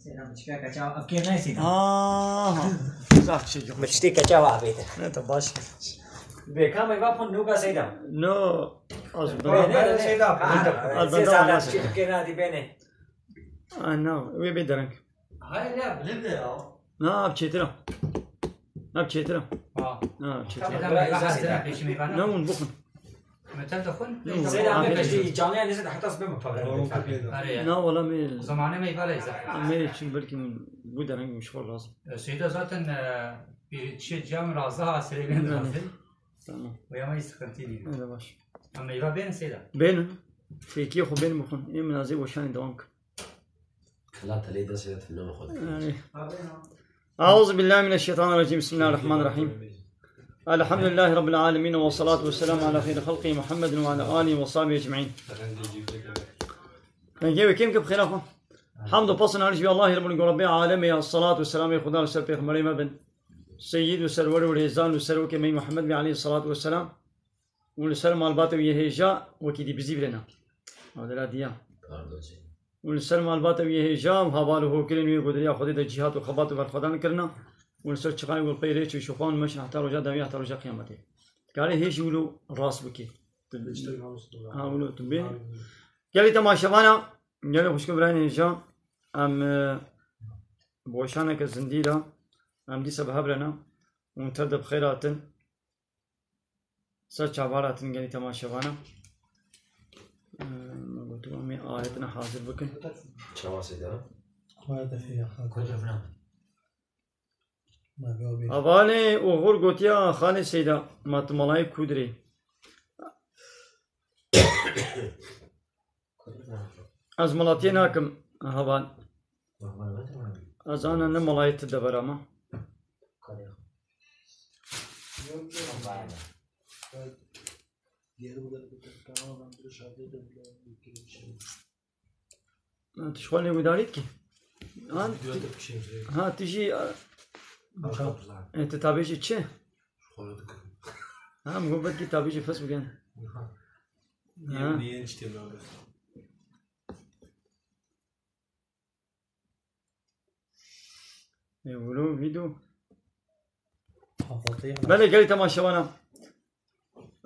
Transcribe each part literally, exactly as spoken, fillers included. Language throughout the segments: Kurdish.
Seyda, biçika keçawa, ev kêr nayê Seyda. Aha. Zaf çêcik. Biçikê keçawa avêtin. Ne, to baş. Bê, ka meyva pon nûka Seyda. No, az Bê, ne, ne, ne. Seyda. Ha, Az sê benda saat olmaz. Çêdikê nadî bêne. Ah, no, wê bê dereng. Hayır ya, bilind de ya. Na, ev çêtir e. Ev çêtir e. Ha. Ha, çêtir e. Seyda, meyva hazir e, pêşî meyva ne? Ne, hûn bixwin. Metem de xwin? Yok, Seyda, afiyet me olsun. Piştî canliya nêzî de heta sibê me pavre. Tamam, pekala. Are ya. Na, wala me. Zamanê me îbale zaf. Me çi belkî bu dereng mişxol lazım. E, Seyda zaten, e, bir şey cam razı ha, seyirgen Yani. Razı. Tamam. Uyanmayı sıkıntı değil. Öyle baş. Ama meyve beğen Seyda. Benim. Fekî xwe benim xwe. Em nazî weşanê devam kir. Kela telê destê de tune xwe. Yani. Abi ya. أعوذ بالله من الشيطان الرجيم. بسم الله الرحمن الرحيم. الحمد لله رب العالمين والصلاة والسلام على خير خلقه محمد وعلى آله وصحبه أجمعين. Henge ve kim ki bixêra xwe. Hamd û pes û naliş bi Allahê Rabbul Rabbi Alemê ya, salat û selamê Xuda li ser pêxemberê me bin. Seyyid û serwer û rêzan û serokê me Muhammed be aleyhi salatu ve selam. Û li ser malbatê wî yê hêja wekî dî bizî birêna. Adela diya. Pardon. Û li ser malbatê wî yê hêja û heval û hokirên wî godiriya Xwedê de cîhat û xebat û berxwedan kirina. Û li ser çiqayê wî pey rêç û şixwan meşin heta roja dawî, heta roja qiyametê. Karê hêj wilo rast bikê. Tu, ha, wilo tu bê. Gelî temaşevana, gelî xwişk û birayên hêja, em, e, boşaneke zindî de, em dîsa bi hev re ne. Hûn tev de bi xêr hatin. Ser çavan hatin gelî temaşevana. Ee, me gotiye, em ê aletine hazir bikin. Çawa Seyda? Xwaya te fêya, ha. Hevalê oxir gotiya, xalê Seyda, ma tu malayê ku dirê? Ez malatiyê nakim, heval. Ez ana ne malayê tu devera me. Tu ji xwe lê wî darî dikî? Ha, tu jî, e, e, tu tabêjî çi? Ha, min got belkî tabêjî fes bikin. Ha. Ê, wilo vîdyo. Belê, gelî temaşevana.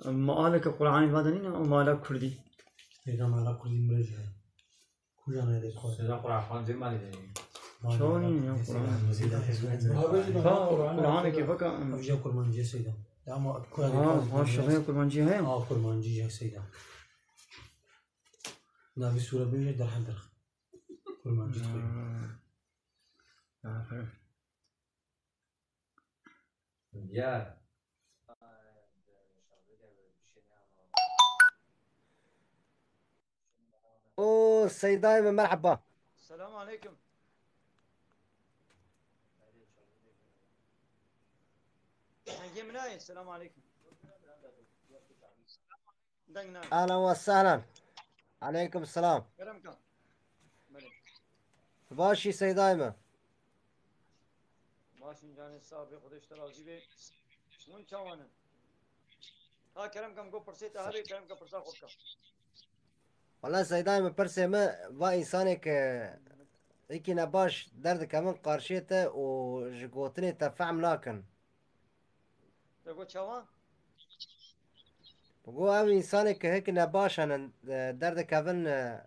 Mealeke Qur'anê va de nîne, o meala Kurdî. Seyda, meala Kurdî mirê jî heye. Kuja neyê xwe. Seyda Qur'an xwancê malê de. Çawa nîne ya Qur'an? Qur'anekî veka. Ev jî Kurmancî ye Seyda. Ya ama Kur'anê Ha, ha, şeveya Kurmancî heye? Ha, Kurmancî ye Seyda. Navê sûre bêje derhev derxin. Kurmancî dixwîne. Ha. Aferin. Diyar. O Seydayê min, merheba. Selamun aleyküm. Hengê min nayê, selamun aleyküm. Deng nayê. Ehlen ve sehlen. Aleyküm selam. Kerem kan. Belê. Baş î Seydayê min. Baş in canê sağ be, Xwedê ji te razî be. Hûn çawan in? Ha, Kerem kan, go pirsê te hebe, Kerem kan, pirsa xwe bike. Wele Seydayê min, pirsê min, va însanê ke hikî nebaş derdikevin qarşiyê te û ji gotinê te fehm nakin. Te got çawa? Go ev însanê ke hik nebaş henin, e, derdikevin, e,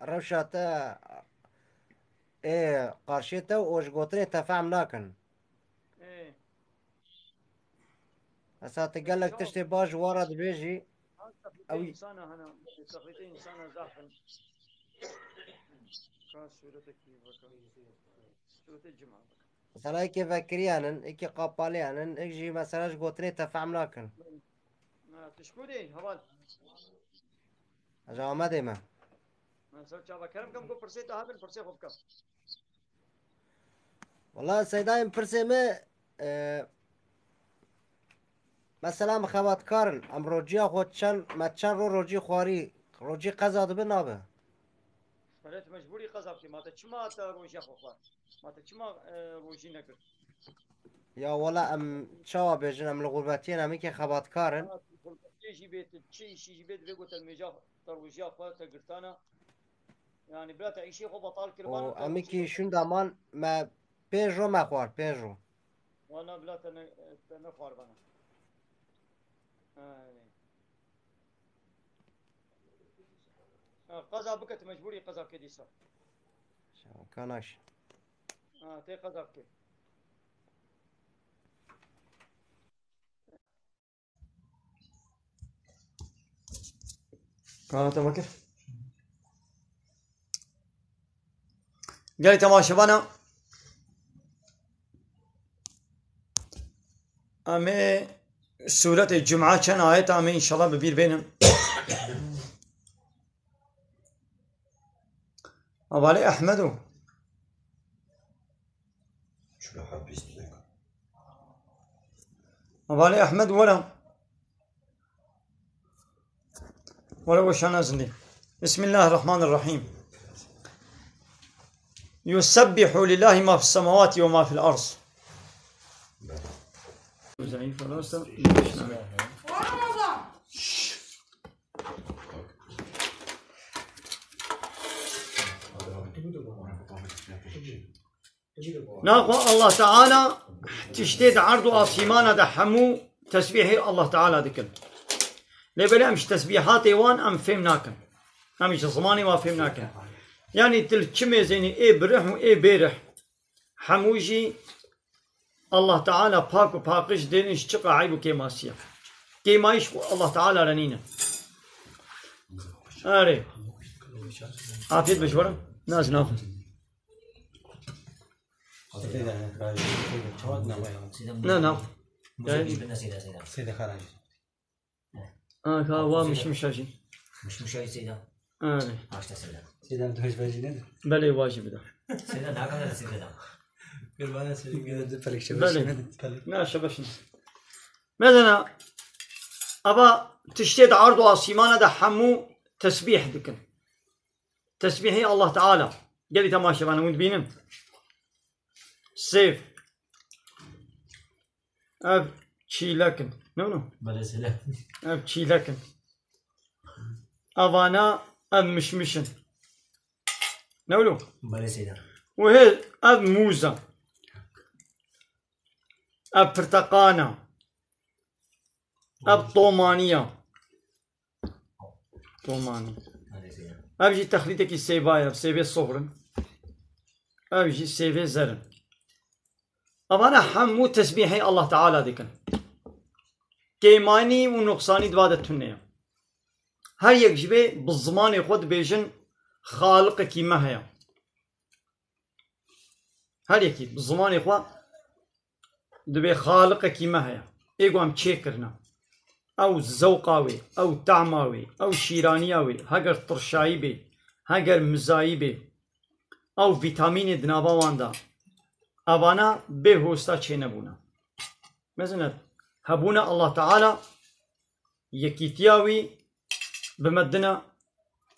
rewşa te, ê qarşiyê te û ji gotinê te fehm nakin. Ê. Esa tu gelek Çawa? Tiştê baş ji wan re dibêjî, Ha, teqlîdê ew însana hene, teqlîdê însana zaf in. Ka sûretekî veke. Sûretê cima veke. Mesela yekê vekirî henin, yekê qapalî henin, yek jî mesela ji gotinê te fehm nakin. Ha, tu ji ku dê, heval? Ez ji Amedê me. Ha, ser çava kerem kim ku pirsê te hebin, pirsê xwe bike. Wela Seydayê min, pirsê min, e, mesela em xebatkar in, em rociya xwe çend, me çend roj rocî xwarî, rocî qeza dibe nabe? Belê tu mecbûrî qeza bikî. Ma te çima te rojiya xwe xwar? Ma te çima, e, rojî nekir? Ya wela em çawa bêjin, em li xurbetiyê ne, em yekê xebatkar in. Ya tu xurbetiyê jî bê, tu çi îşî jî bê, divê ku te nimêja te rojiya xwe te girtana. Yani bila te îşê xwe betal kir, û vana te emikî çi şûnda man me pênc ro me xwar, pênc ro. Wala bila te ne, te nexwar vana. Yani. Ha, qeza bike, tu mecbûrî qeza bike dîsa. Şaka naş. Ha, tê qeza bike. Kana te vekir. Gelî temaşevana. Em ê sûretê Cuma çend ayet em ê înşallah bi bîr bênin. Hevalê Ehmed û. Hevalê Ehmed were. Were weşana zindî. Bismillahirrahmanirrahim. Yusebbihu lillahi ma fis semawati ve ma fil arz. Zayıf olursa. Naxwe Allah Teala tiştê di erd û asîmana de hemû tesbîhê Allah Teala dikin. Lê belê em ji tesbîhatê wan em fêm nakin. Em ji zimanê wan fêm nakin. Yanî tu li çi mêzênî ê birih û ê bêrih hemû jî Allah Teala pak û paqij dênin ji çiqa eyb û kêmasiya. Kêmayî ji Allah Teala re nîne. Erê. Afiyet be ji we re. Naz naxwe. Ne, ne. Aha, wa mişmişa jî. Mişmişa jî Seyda. Erê. Haşta Seyda. Seyda, tu hêj vejî ne? Belê, wa jî bide. Seyda, ne kadar Seyda? Kurbana Seyda, gene de pelek şebeşine. Belê. Pelek. Ne şebeşine. Mesela, ava tiştê di erd û asîmana de hemû tesbîh dikin. Tesbîhê Allah Teala. Gelî temaşevan hûn dibînin. Sêv. Ev çîlek in. Ne wilo? Belê sêle. Ev çîlek in. Evana ev mişmiş in. Ne wilo? Belê sêle. Û hê ev mûz e. Ev pirteqan e. Ev tomanî ye. Tomanî. Ev jî texlîtekî sêva ye, sêvê soxr in. Ev jî sêvê zer in. Evana hemû tesbîhê Allah Teala dikin. Kêmanî û nuqsanî di va de tune ye. Her yek ji vê bi zimanê xwe dibêjin, Xaliqekî me heye. Her yekî bi zimanê xwe dibê Xaliqekî me heye. Ê ku em çêkirine. Ew zewqa wê, ew tahma wê, ew şîraniya wê, heger tirşayî bê, heger mizayî bê, ew vîtamînê di nava wan de. Evana bê hosta çênebûne. Mezin e, hebûne Allah Teala yekîtiya wî bi me dine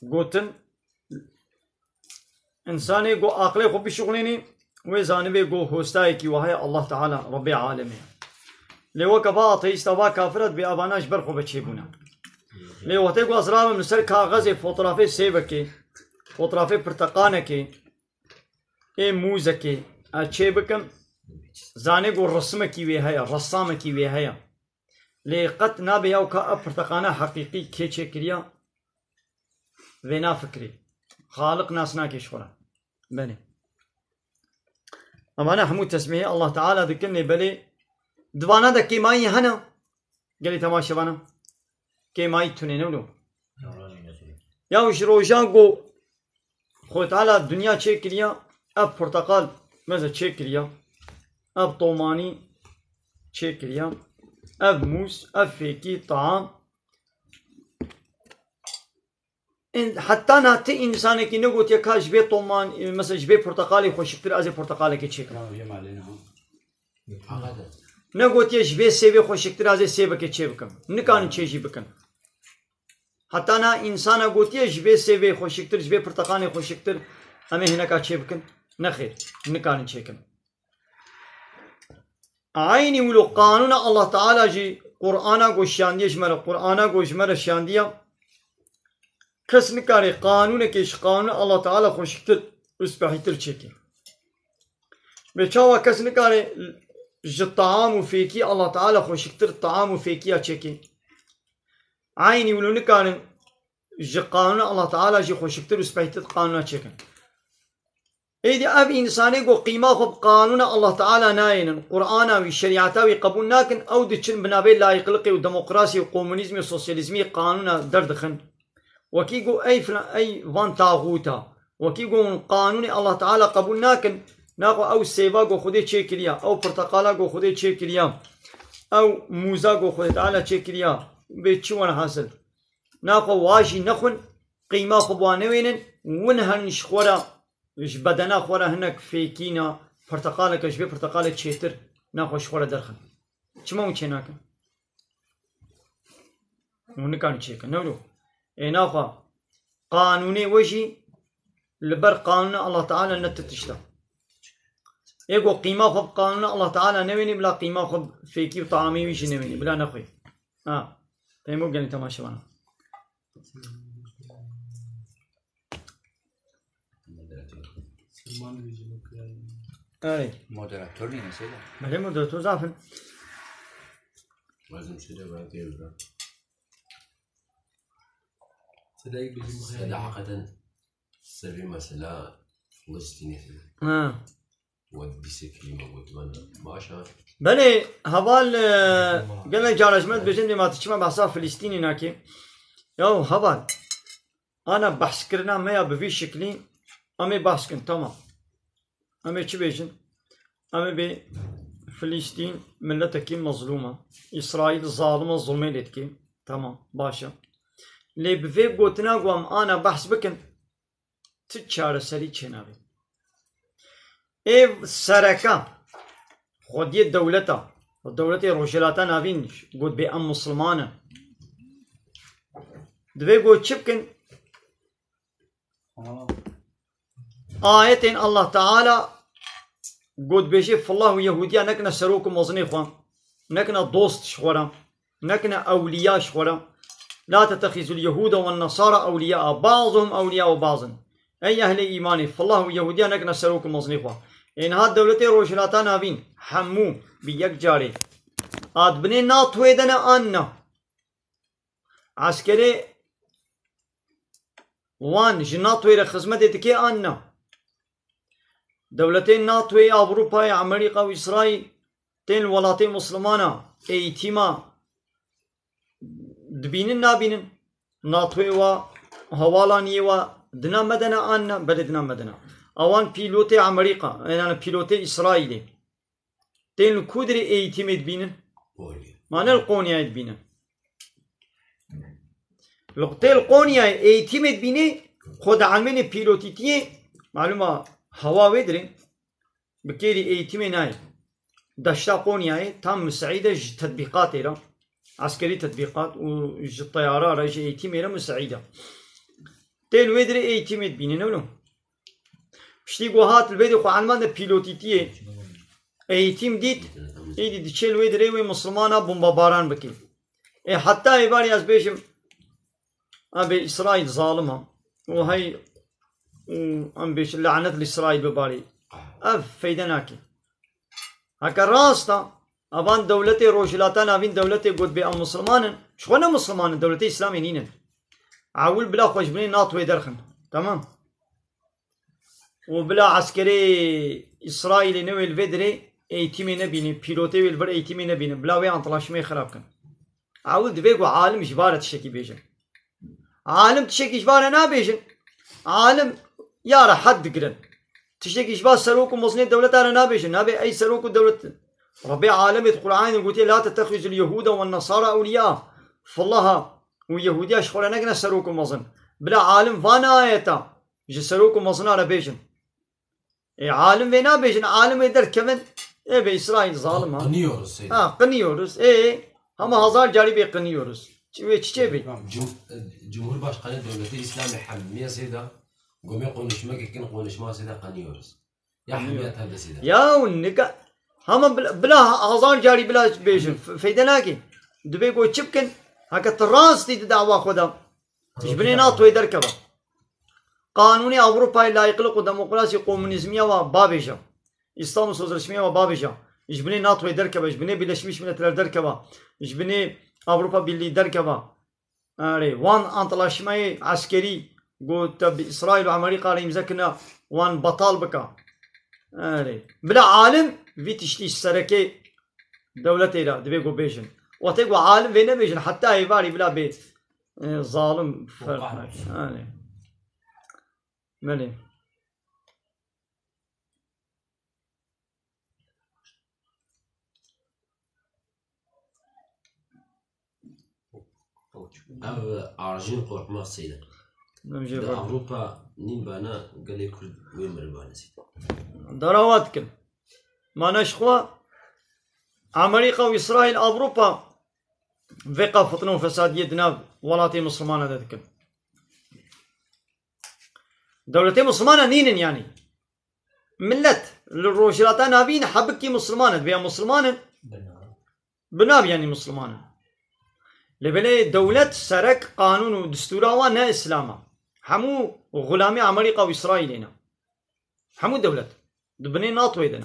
gotin, însanê ku aqilê xwe bişuxulînî, wê zanibê ku hostayekî wiha ye Allah Teala, Rebbê alemê. Lê weke va ateîsta, va kafira dibê evana ji ber xwe ve çêbûne. Lê wextê ku ez rabim li ser kaxezê fotografê sêvekê, fotografê pirteqanekê, ê mûzekê, ez çê bikim, zanê ku resimekî wê heye, ressamekî wê heye. Lê qet nabe ya ka ev pirteqana heqîqî kê çêkiriya? Vêna fikirê. Xaliq nas nake ji xwe re. Belê. Evana hemû tesbîhê Allah Teala dikin, lê belê di vana de kêmayî hene? Gelê temaşevana. Kêmayî tune ne wilo? Ya ji roja ku Xwedê Teala dinya çêkiriya, ev porteqal meze çêkiriya, ev tomanî çêkiriya, ev mûz, ev fêkî, taam. Heta na ti însanekî negotiye ka ji vê toman, mesela ji vê porteqalê xweşiktir ez ê porteqalekê çêkim. Negotiye ji vê sêvê xweşiktir ez ê sêvekê çêbikim. Nikarin çê jî bikin. Heta na însana gotiye, ji vê sêvê xweşiktir, ji vê pirteqanê xweşiktir em ê hineka çêbikin? Nexêr, nikarin çêkin. Eynî wilo qanûna Allah Teala jî Qur'ana ku şiyandiye ji me re, Qur'ana ku ji me re şiyandiye, Kes nikare qanûnekê ji qanûna Allah Teala xweşiktir û spehîtir çêke. Bê çawa kes nikare ji taam û fêkî Allah Teala xweşiktir taam û fêkiya çêke? Eynî wilo nikarin ji qanûna Allah Teala jî xweşiktir û spehîtir qanûna çêkin. Êdî ev însanê ku qîma xwe bi qanûna Allah Teala nayênin, Qur'ana wî, şerîeta wî qebûl nakin, ew diçin bi navê layiqliqê û demokrasiyê û komunîzmê û sosyalîzmê qanûna derdixin. Wekî got ey filan, ey van taxûta. Wekî got hûn qanûnê Allah Teala qebûl nakin, naxwe ew sêva ku Xwedê çêkiriya, ew pirteqala ku Xwedê çêkiriya, ew mûza ku Xwedê Teala çêkiriya, bê çi wan hasil? Naxwe wa jî nexwin, qîma xwe bi wan newênin, win herin ji xwe re, ji bedena xwe re hinek fêkîna, pirteqaleke ji vê pirteqalê çêtir, naxwe ji xwe re derxin. Çima hûn çênakin? Hûn nikarin çêkin, ne wilo? Ê naxwe, qanûnê we jî li ber qanûna Allah Teala ne ti tişt e. Ê ku qîma xwe bi qanûna Allah Teala newênî, bila qîma xwe bi fêkî û taamê wî jî newênî, bila nexwî. Ha, peymo gelî temaşevana. Ey. Moderator nîne, Seyda? Belê, moderator zaf in. Lazim Seyda, ben diyorum. Seyda, bizim Seyda, hakikaten sevi mesela Filistin'i. Ha. Wed bîsê kelîme got bana. Baş ha. Belê, heval, e, gelek cara ji me dibêjin dê ma tu çima behsa Filistînê nakî. Yaw heval, ana behskirina me ya bi vî şiklî, em ê behs kin, tamam. Em ê çi bêjin? Em ê bê Filistîn miletekî mezlûm e. Îsraîl zalim e, zulmê lê dike. Tamam, baş e. Lê bi vê gotina ku em ana behs bikin, tu çareserî çênabî. Ê sereka xwediyê dewleta, dewletê Rojhilata Navîn got bê em Musulman in. Divê got çi bikin? Ayetên Allah Teala got bêjê, Fillah û Yehudiya nekine serok û mezinê xwe, nekine dost ji xwe re. Nekine ewliya ji xwe re. La tettexizul Yehude wen Nesara ewliya, ba'duhum ewliya û ba'din. Ey ehlê îmanê, Fillah û Yehudiya nekine serok û mezinê xwe. Ê niha dewletê Rojhilata Navîn, hemû bi yek carê. A di binê NATOyê de ne an ne? Eskerê wan ji NATOyê re xizmetê dike an ne? Dewletên NATOyê, Ewropayê, Amerîka û Îsraîl tên li welatê Mislimana eğîtîma dibînin, nabînin? NATOyê wa, hewalaniyê wa dina me de ne an ne? Belê dina me de ne. Ewan pîlotê Amerîka, yani pîlotê Îsraîlê. Tên li ku dirê eğîtîmê dibînin? Qonyayê. Ma ne li Qonyayê dibînin. Li, tê li Qonyayê eğîtîmê dibînî, xwe dielmênê pîlotîtiyê, malûma hewa wê dirê, bi kêrî eğîtîmê nayê. Deşta Qonyayê tam miseîd e ji tetbîqatê re, eskerî tetbîqat û ji teyara re, ji eğîtîmê re miseîd e. Tê li wê dirê eğîtîmê dibînî, ne wilo? Piştî ku hat li vê de xwe elmande pîlotîtiyê, eğîtîm dît, êdî diçe li wê dirê wê Mislimana bombabaran bike. Ê heta êvarî ez bêjim, em bê Îsraîl zalim e. Û hey, û em bêjin lanet li Îsraîl bibarî. Ev feyde nake. Heke rast e, evan dewletê Rojhilata Navîn dewletê got bê em Misliman in, ji xwe ne Misliman in, dewletê Îslamê nînin. Ewil bila xwe ji binê NATOyê derxin. Tamam. Û bila eskerê Îsraîlê ne wê li vê dirê eğîtîmê nebîne, pîlotê wê li vir eğîtîmê nebîne, bila wê antlaşmeyê xirab kin. Ewil divê ku alim ji va re tiştekî bêje. Alim tiştekî ji va re nabêjin. Alim ya re hed digirin. Tiştekî ji va serok û mezinê dewleta re nabêjin. Nabê ey serok û dewlet. Rebê alemê di Qur'anê de gotiye, "La tettexizul Yehude wen Nesara ewliya." Fillaha û Yehudiya ji xwe re nekine serok û mezin. Bila alim van ayeta ji serok û mezina re bêjin. E, alim vê nabêjin, alim wê derkevin. E, be Îsraîl zalim ha. Qınıyoruz seni. Ha, qınıyoruz. E, hema hazar carî bê qınıyoruz. Çi wê çiçê bê? Cum-, e, Cumhurbaşkanı Devleti İslam'ı hemiye seyda, gome konuşmak için konuşma seyda qınıyoruz. Ya hemiye tabi seyda. Ya nika, hema bila, bila hazar carî bila bêjin, f-, feyde nake. Dibê ku çi bikin? Heke tu rastî di dawa xwe de. Ji binê NATOyê derkeve. Qanûnê Ewropayê layîqlik û demokrasî, komunîzmiya wa babêje. Îstanbul Sözleşmeya wa babêje. Ji binê NATOyê derkeve, ji binê Birleşmiş Milletler derkeve, ji binê Ewropa Birlîgî derkeve. Erê, wan antlaşmayê eskerî ku te bi Îsraîl û Amerîka re îmze kirine, wan betal bike. Erê. Bila alim vî tiştî ji serekê dewletê re divê ku bêjin. Wextê ku alim vê nebêjin, heta êvarî bila bê, e, zalim fer-, Erê. Belê. Ev Arjîn Korkmaz Seyda. Em jê Di ver. Ewropa nîn bana gelê Kurd wê miribane Seyda. Darawa dikin. Mana ji xwe Amerîka û Îsraîl Ewropa vê qafitine û fesadiyê di nav welatê Mislimana de dikin. Dewletê Mislimana nînin yanî. Millet li Rojhilata Navîn hebikî Misliman e, divê em Misliman in. Bi nav yanî Misliman in. Lê belê dewlet, serek, qanûn û distûra wan ne Îslam e. Hemû xulamê Amerîka û Îsraîlê ne. Hemû dewlet. Di binê NATOyê de ne.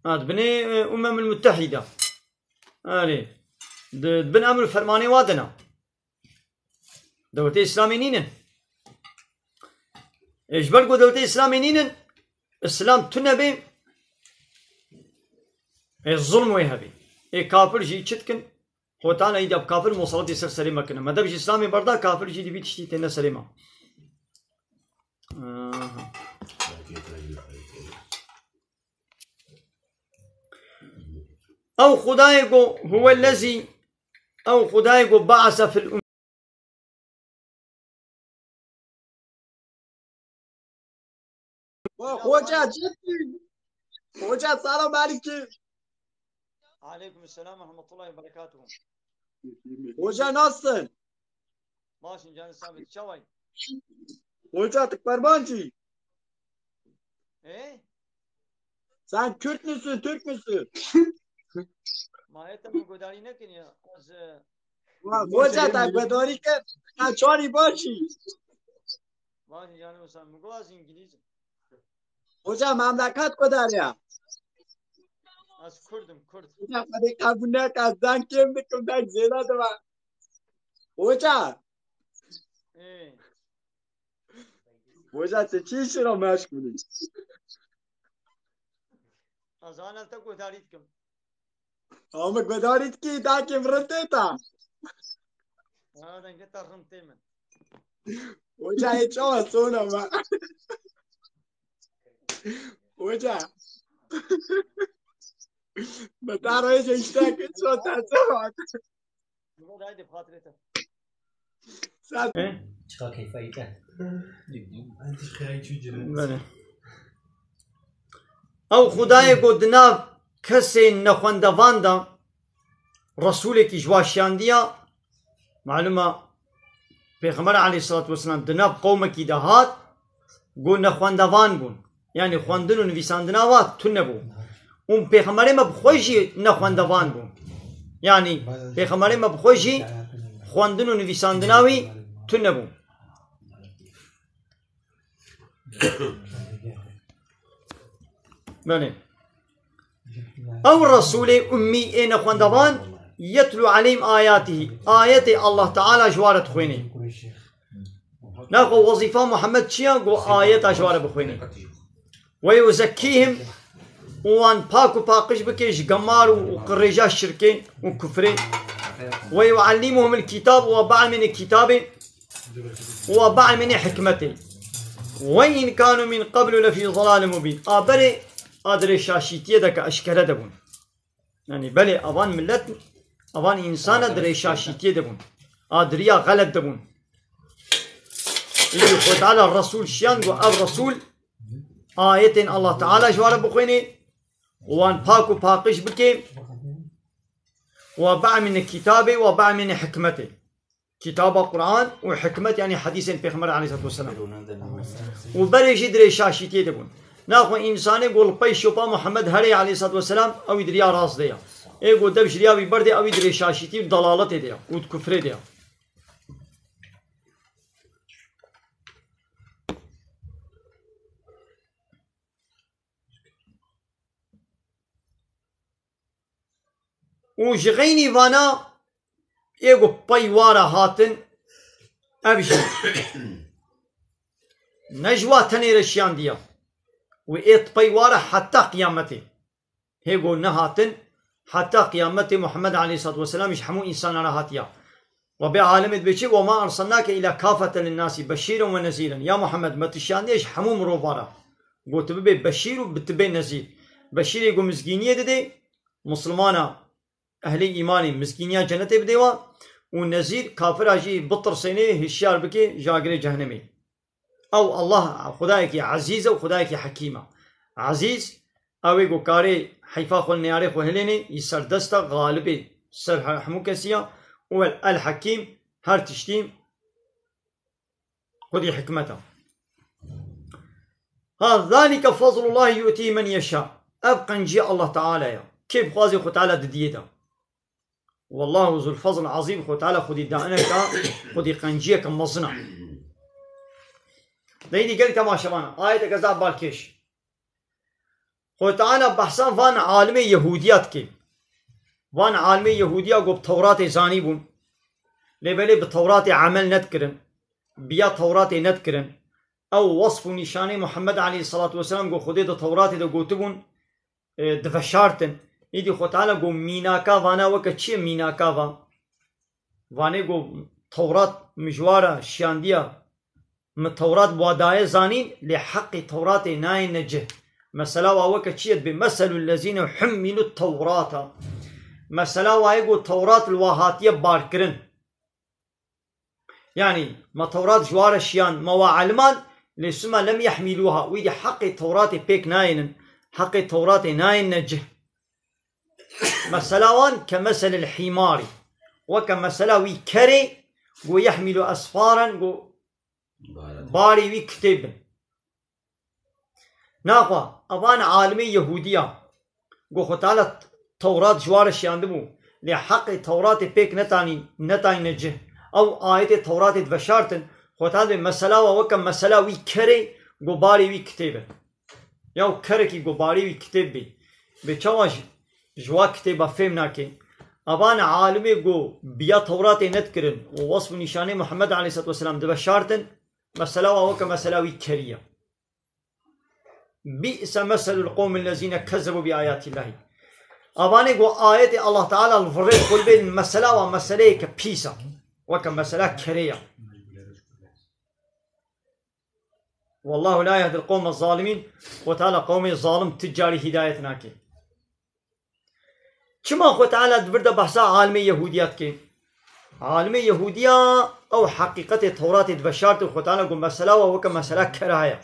Ha, di binê, e, Umemul Muttehîde. Erê. Di, di bin emir û fermanê wa de ne. Dewletê Îslamê nînin. E, ji ber ku dewletê Îslamê nînin, Îslam tune bê, e, zulm wê hebê. Ê kafir jî çi dikin? Xwe tane îda bi kafir musaletê ser serê me kine. Me dev ji Îslamê berda, kafir jî di vî tiştî têne serê me. Aha. Ew Xwedayê ku huwellezî, ew Xwedayê ku be'ese fil Xoca, çi? Xoca, selam aleyküm. Aleyküm selam ve rahmetullahi ve berekatuhu. Xoca, nasılsın? Başın canı sabit. Çavay. Xoca, tu kurmancî? E? Sen Kürt müsün, Türk müsün? Ma heta min guhdarî nekin ya. Ez, e, Wa, Xoca, te guhdarî kir. Te çarî başî. Başî canım sen. Min got ez İngilizim. Xoca, memleket kudar ya? Ez Kurdim, Kurd. Xoca, Xwedê qebûl neke, ez deng kêm dikim, deng zêde dibe. Xoca. Ê. Xoca, tu çi işi ra meşgûl î? Ez ana te guhdarî dikim. Ama guhdarî dikî, dakê min rind tê ta. Ha, dengê te rind tê min. Xoca, ê çawa sona me? Xoca. Me ta rêje îşte kir, ço te çawa? Sen He? Çiqa keyfa î te. Belê. Ew Xwedayê ku di nav kesên nexwendevan de Resûlekî ji wa şiyandiya, malûm e, Pêxember aleyhissalatu vesselam di nav qewmekî de hat, ku nexwendevan bûn. Yanî xwendin û nivîsandina wa tune bû. Û Pêxemberê me bi xwe jî nexwendevan bû. Yanî Pêxemberê me bi xwe jî xwendin û nivîsandina wî tune bû. Belê. Ew Resûlê ummî ê nexwendevan, yetlû aleyhim ayatihî, ayetê Allah Teala ji wa re dixwênê. Naxwe wezîfa Muhammed çi ya ku ayeta ji wa re bixwênê? Ve yuzekkîhim, û wan pak û paqij bike ji gemar û, û qirêja şirkê û kufrê. Ve yuallimuhumul kitab û we bielmêne kitabê û we bielmêne hikmetê. Ve in kanu min qeblu lefî zelalin mubîn. A berê a di rêşaşîtiyê de ke eşkere de bûn. Yanî belê avan millet, avan însan a di rêşaşîtiyê de bûn. A di riya xelet de bûn. Îdî Xwe Teala Resûl şiyand got, ev Resûl ayetên Allah Teala ji wa re bixwênê, wan pak û paqij bike, wa bielmêne kitabê, wa bielmêne hikmetê. Kitaba Quran û hikmet, yanî hedîsên Pêxember aleyhissalatu vesselam. Û berê jî di rêşaşîtiyê de bûn. Naxwe însanê ku li pey şopa Muhammed herê aleyhissalatu vesselam, ew ê di riya rast de ya. Ê ku dev ji riya wî berdê, ew ê di rêşaşîtî û dalaletê de ya û di kufrê de ya. Û ji xeynî vana ê ku pey wara hatin, ev jî ne ji wa tenê re şiyandiya. Û ê pey wara heta qiyametê. Hê ku nehatin, heta qiyametê Muhammed aleyhissalatu vesselam ji hemû însanan re hatiya. Rebê alemê dibê çi? "Ve ma ersalnake ila kafeten linnasî beşîren ve nezîren." Ya Muhammed, me tu şiyandiye ji hemû mirovan re. Got tu bibê beşîr û bi tu bê nezîr. Beşîrê ku mizgîniyê didê, misilmana ehlê îmanê mizgîniya cenetê bidê wan û nezîr kafira jî bitirsênê, hişyar bikê ji agirê cehennemê. Ew Allah, Xwedayekî ezîz e û Xwedayekî hekîm e. Ezîz, ew ê ku karê heyfa xwe li neyarê xwe hilênê, yî serdest e, xalibê ser he-, hemû kesî ya, û el, el Hekîm, her tiştî xwedî hikmet e. Ha, "Zalike fazlullahi yu'tî men yeşâ." Ev qenciya Allah Teala ya. Kê bixwazê Xwe Teala didiyê de. Wallahu zul fazl azîm, Xwe Teala xwedî daineka, xwedî qenciyeke mezin e. Deydî gelî temaşevan, ayeteke zaf balkêş. Xwe Teala behsa van alimê Yehûdiya dike. Van alimê Yehûdiya ku bi Tewratê zanîbûn. Lê belê bi Tewratê emel nedikirin. Biya Tewratê nedikirin. Ew wesf û nîşanê Muhammed aleyhissalatu vesselam ku Xwedê di Tewratê de gotibûn, e, diveşartin. Îdî Xwe Teala got mînaka vana weke çi ye mînaka va? Vanê got Tewrat min ji wa re şiyandiya, min Tewrat bi wa daye zanîn, lê heqê Tewratê nayêne cih. Mesela wa weke çi ye dibê? Meselul lezîne hummîlu tewrata. Mesela wa yê got Tewrat li wa hatiye barkirin. Yanî, me Tewrat ji wa re şiyan, me wa elimand, lê suma lem yehmîlûha, wî dî heqê Tewratê pêk nayênin, heqê Tewratê nayêne cih. Mesela wan ke meselil hîmarî, weke mesela wî kerê, go yehmîlu esfaran, go barê wî kitêb bin. Naxwe, evan alimê Yehûdiya, ku Xwe Teala Tewrat ji wa re şiyandibû, lê heqê Tewratê pêk netanî, netayne cih. Ew ayetê Tewratê diveşartin, Xwe Teala dibê mesela wa weke mesela wî kerê, ku barê wî kitêb e. Ya û kerekî ku barê wî kitêb bê, bê çawa ji, ji wa kitêba fêm nake? Evan alimê ku biya Tewratê nedikirin û wesf û nîşanê Muhammed aleyhisselatu vesselam diveşartin, mesela wa weke mesela wî kerî ye. Bi'se meselul qewmil lezîne kezzebu bi ayatillahî. Avanê ku ayetê Allah Teala li virê xwe bê, mesela wa meseleyeke pîs e. Weke mesela kerê ye. Wallahu la yehdil qewme zalimîn. Xwe Teala qewmê zalim ti carî hîdayet nake. Çima Xwe Teala di vir de behsa alimê Yehûdiya dike? Alimê Yehûdiya ew heqîqetê Tewratê diveşartin, Xwe Teala got mesela wa weke mesela kera ye.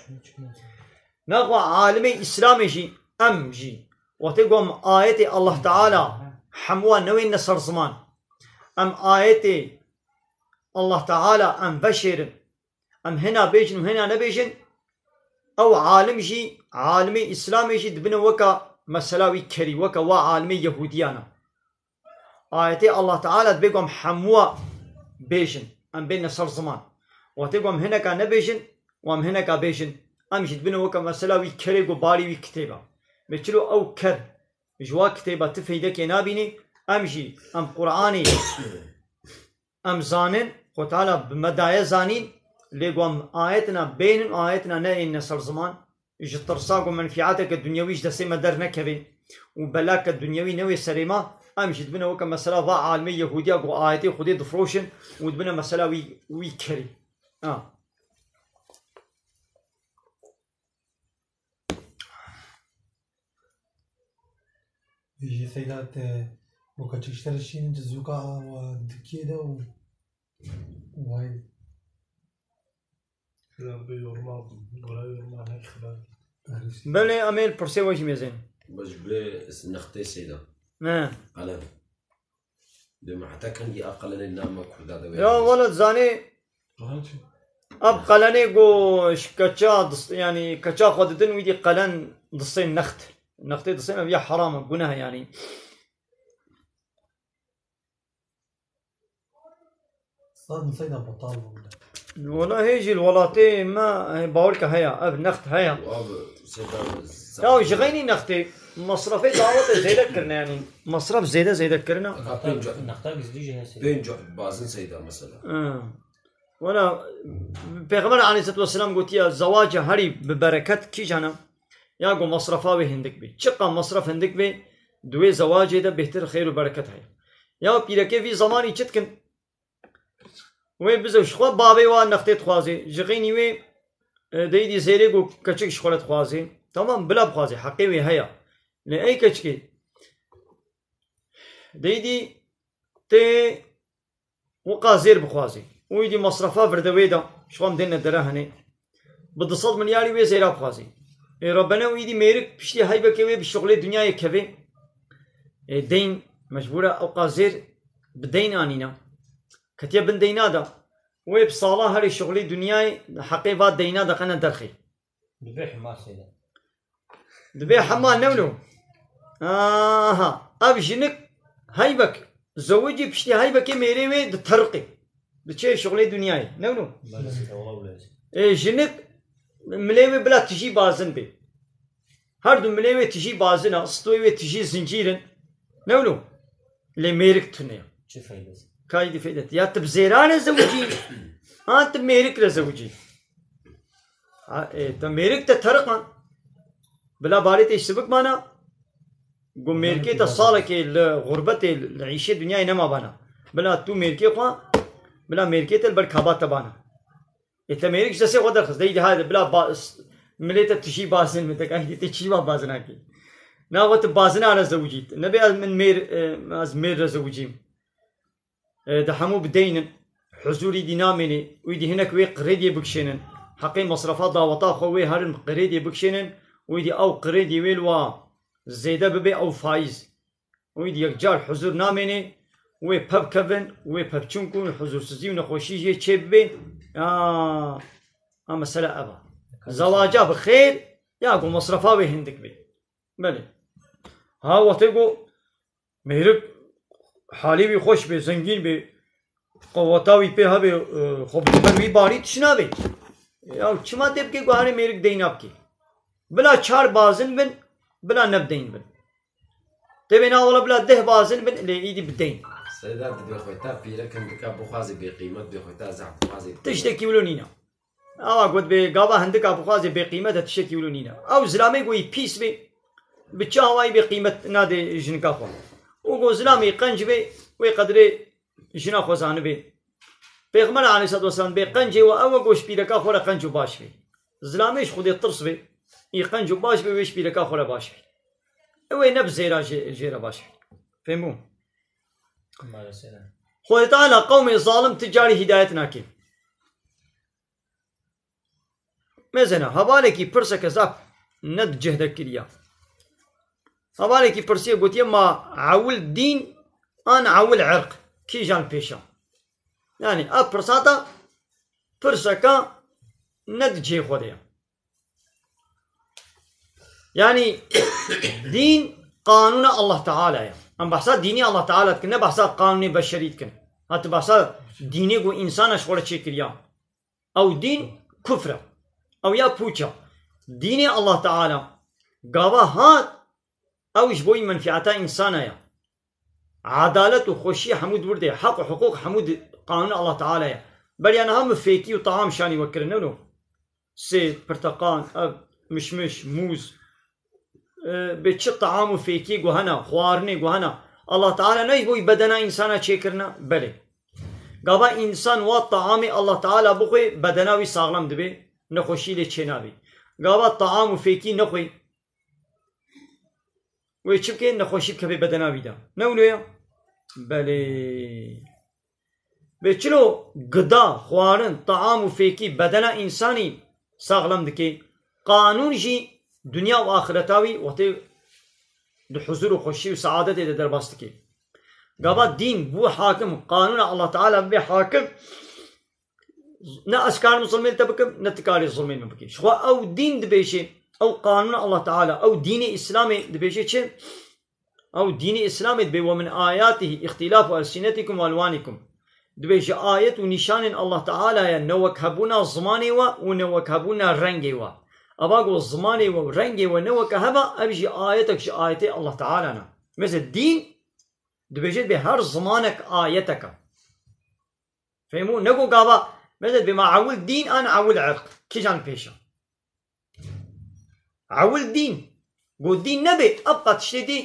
Naxwe alimê Îslamê jî, em jî, wextê ku em ayetê Allah Teala hemû wan newêne ser ziman, em ayetê Allah Teala em veşêrin, em hina bêjin û hina nebêjin, ew alim jî, alimê Îslamê jî dibine weka mesela wî kerî, weka wa alimê Yehûdiyan e. Ayetê Allah Teala dibê ku em hemûa bêjin, em bêne ser ziman. Wextê ku em hineka nebêjin û em hineka bêjin, em jî dibine weke mesela wî kerê ku barî wî kitêba. Bê çilo ew ker ji wa kitêba ti feydekê nabînî, em jî, em Qur'anê em zanin, Xwe Teala bi me daye zanîn, lê ku em ayetina bênin û ayetina neyêne ser ziman, ji tirsa ku menfîateke dunyewî ji destê me dernekeve û belake dunyewî newê serê me, em jî dibine weke mesela va alimê Yehûdiya ku ayetê Xwedê difiroşin û dibine mesela wî, wî kerî. Ha. Jî Seyda te weka çekiştere şîn ci zûka wa dikê de û way. Xilaf be yorma, bora yorma her xilaf. Belê, em ê li pirsê we jî mêzên. Baş be nextê Seyda. Ne. Alem. Dê me heta kengî a qelenê li nav me Kurda de wê. Ya wele zanê, ev qelenê ku ji keça dis-, yanî keça xwe didin, wî dî qelen disên next. Nextê disên ev ya heram e, guneh e yanî. Sed bi seyda betal bû. Wela hê jî li welatê me, hê bawerke heye, ev next heye. Û ev seyda Ya ji xeynî nextê, masrafê dawetê zêde kirine, yanî masraf zêde zêde kirine. Nexta, nexta gizlî jî hesê. Pênc bazin seyda mesela. Ha. Wala, Pêxember aleyhisselatu vesselam gotiye, zewaca herî bi bereket kîjan e? Ya ku masrafa wê hindik bê. Çiqa masraf hindik bê, di wê zewacê de bêhtir xêr û bereket heye. Ya pîrekê vî zemanî çi dikin? Wê bize ji xwe bavê wa nextê dixwazê. Ji xeynî wê, e, deyî dî zêrê ku keçik ji xwe re dixwazê. Tamam, bila bixwazê, heqê wê heye. Lê ey keçikê, deyî dî tê wiqa zêr bixwazê. Û êdî masrafa virde wê de, ji xwe em dêne dere henê. Bi du sed milyarî wê zêra bixwazê. Ê Rebene û êdî mêrik piştî heybekê wê bi şixulê dinyayê kevê. Ê deyn mecbûr e ewqa zêr bi deyn anîne. Ketiye bin deyna de. Wê bi sala herê şixulê dinyayê heqê va deyna de qene derxê. Dibê hema seyda. Dibê hema newno. Aha. Ev jinik heybek. Zewicî piştî heybekê mêrê wê di terqê. Diçê şixulê dinyayê. Newno. Belê seyda, wala wile. Ê, jinik milê wê bila tijî bazin bê. Her du milê wê tijî bazin a, stoyê wê tijî zincîr in. Newno. Lê mêrik tune ye. Çi feydesi? Kaydî feydet. Ya tu bi zêran re zewicî, an tu mêrik re zewicî. Ha, e, te mêrik te teriqan. Bila barê te ji sibik mana. Gu mêrkê te salekê li xurbetê, li îşê dinyayê nema bana. Bila tu mêrkê xwe, bila mêrkê te li ber kaba te bana. Ê te mêrik ji destê xwe derxist. Deyî dî haydi bila ba-, s-, milê te tijî bazin min te, kaydî te çî va bazina kî. Na xwe tu bazina re zewicît. Nebê ez min mêr, e, ez mêr re zewicîm. E, di hemû bi deyn in. Huzûrî dî namênê. Wî dî hinek wê qirêdiyê bikişênin. Heqê masrafa daweta xwe wê herin qirêdiyê bikişênin. Wî dî ew qirêdiyê wê li wa zêde bibe ew faîz. Wî dî yekcar huzûr namênê. Wê pevkevin, wê pevçûn ku huzûrsizî û nexweşî jê çê bibe. Ya, a mesele ev a. Zewaca bi xêr, ya ku masrafa wê hindik be. Belê. Ha, wextê ku mêrik halê wî xweş bê, zengîn bê, qeweta wî pê hebe, e, xwe bi ber wî barî tişt nabe. Ya çima tê bike ku herê mêrik deyna bike? Bila çar bazin bin, bila ne bi deyn bin. Tê bê na wala bila deh bazin bin, lê îdî bi deyn. Seyda, tu dê xwe ta pîrek hindika bixwazî bêqîmet, dê xwe ta zehf bixwazî. Tiştekî wilo nîne. Awa got bê gava hindika bixwazê bêqîmet e, tiştekî wilo nîne. Ew zilamê ku yî pîs bê, bi çi awayî bêqîmet nade jinika xwe. Û ku zilamê qenc bê, wê qedrê jina xwe zanibê. Pêxember aleyhisselatu vesselam bê qencê we ew e ku ji pîreka xwe re qenc û baş bê. Zilamê ji Xwedê tirs bê, î qenc û baş bê, wê ji pîreka xwe re baş bê. Ew ê ne bi zêra jê, jê re baş bê. Fêhm bû? Maalesef. Xwedê Teala qewmê zalim ti carî hîdayet nake. Mezena, hevalekî pirseke zaf ne di cih de kiriya. Hevalekî pirsiye gotiye, ma ewil dîn an ewil irq? Kîjan pêşa? Yanî, ev pirsata pirseka ne di cihê xwe de ye. Yanî, dîn qanûna Allah Teala ye. Em behsa dînê Allah Teala dikin, ne behsa qanûnê beşerî dikin. Ha, tu behsa dînê ku însana ji xwe re çêkiriya. Ew dîn kufr e. Ew ya pûç e. Dînê Allah Teala gava hat, ew ji bo menfiata însana ye. Edalet û xweşî hemû di wir de ye. Heq û hiqûq hemû di qanûna Allah Teala ye. Beriya niha min fêkî û taam şanî we kirin, ne wilo? Sêv, pirteqan, ev, mişmiş, mûz, e, bi çi taam û fêkî guhena, xwarinê guhena. Allah Teala ne ji bo bedena însana çêkirine? Belê. Gava însan wa taamê Allah Teala bixwe, bedena wî saxlem dibe, nexweşî lê çênabe. Gava taam û fêkî nexwe, wê çi bike? Nexweşî bikeve bedena wî de. Ne wilo ye? Belê. Bê çilo gida, xwarin, taam û fêkî bedena însanî saxlem dike, qanûn jî dinya û axireta wî wextê di huzur û xweşî û seadetê de derbas dike. Gava dîn bû hakim, qanûna Allah Teala bibe hakim, ne ez karim zilmê li te bikim, ne tu karî zilmê min bikî. Ji xwe ew dîn dibêje, ew qanûna Allah Teala, ew dînê Îslamê dibêje çi? Ew dînê Îslamê dibê, "Ve min ayatihi îxtîlafu elsinetikum ve elwanikum." Dibê ji ayet û nîşanên Allah Teala ye newekhebûna zimanê we û newekhebûna rengê we. Ava ku zimanê we û rengê we ne weke hev e, ev jî ayetek ji ayetê Allah Teala ne. Mesela dîn dibêje bê her zimanek ayetek e. Fehmo? Ne ku gava, mesela dibê ma ewil dîn an ewil irq. Kîjan pêş e? Ewil dîn. Ku dîn nebe, ev qet tiştê dî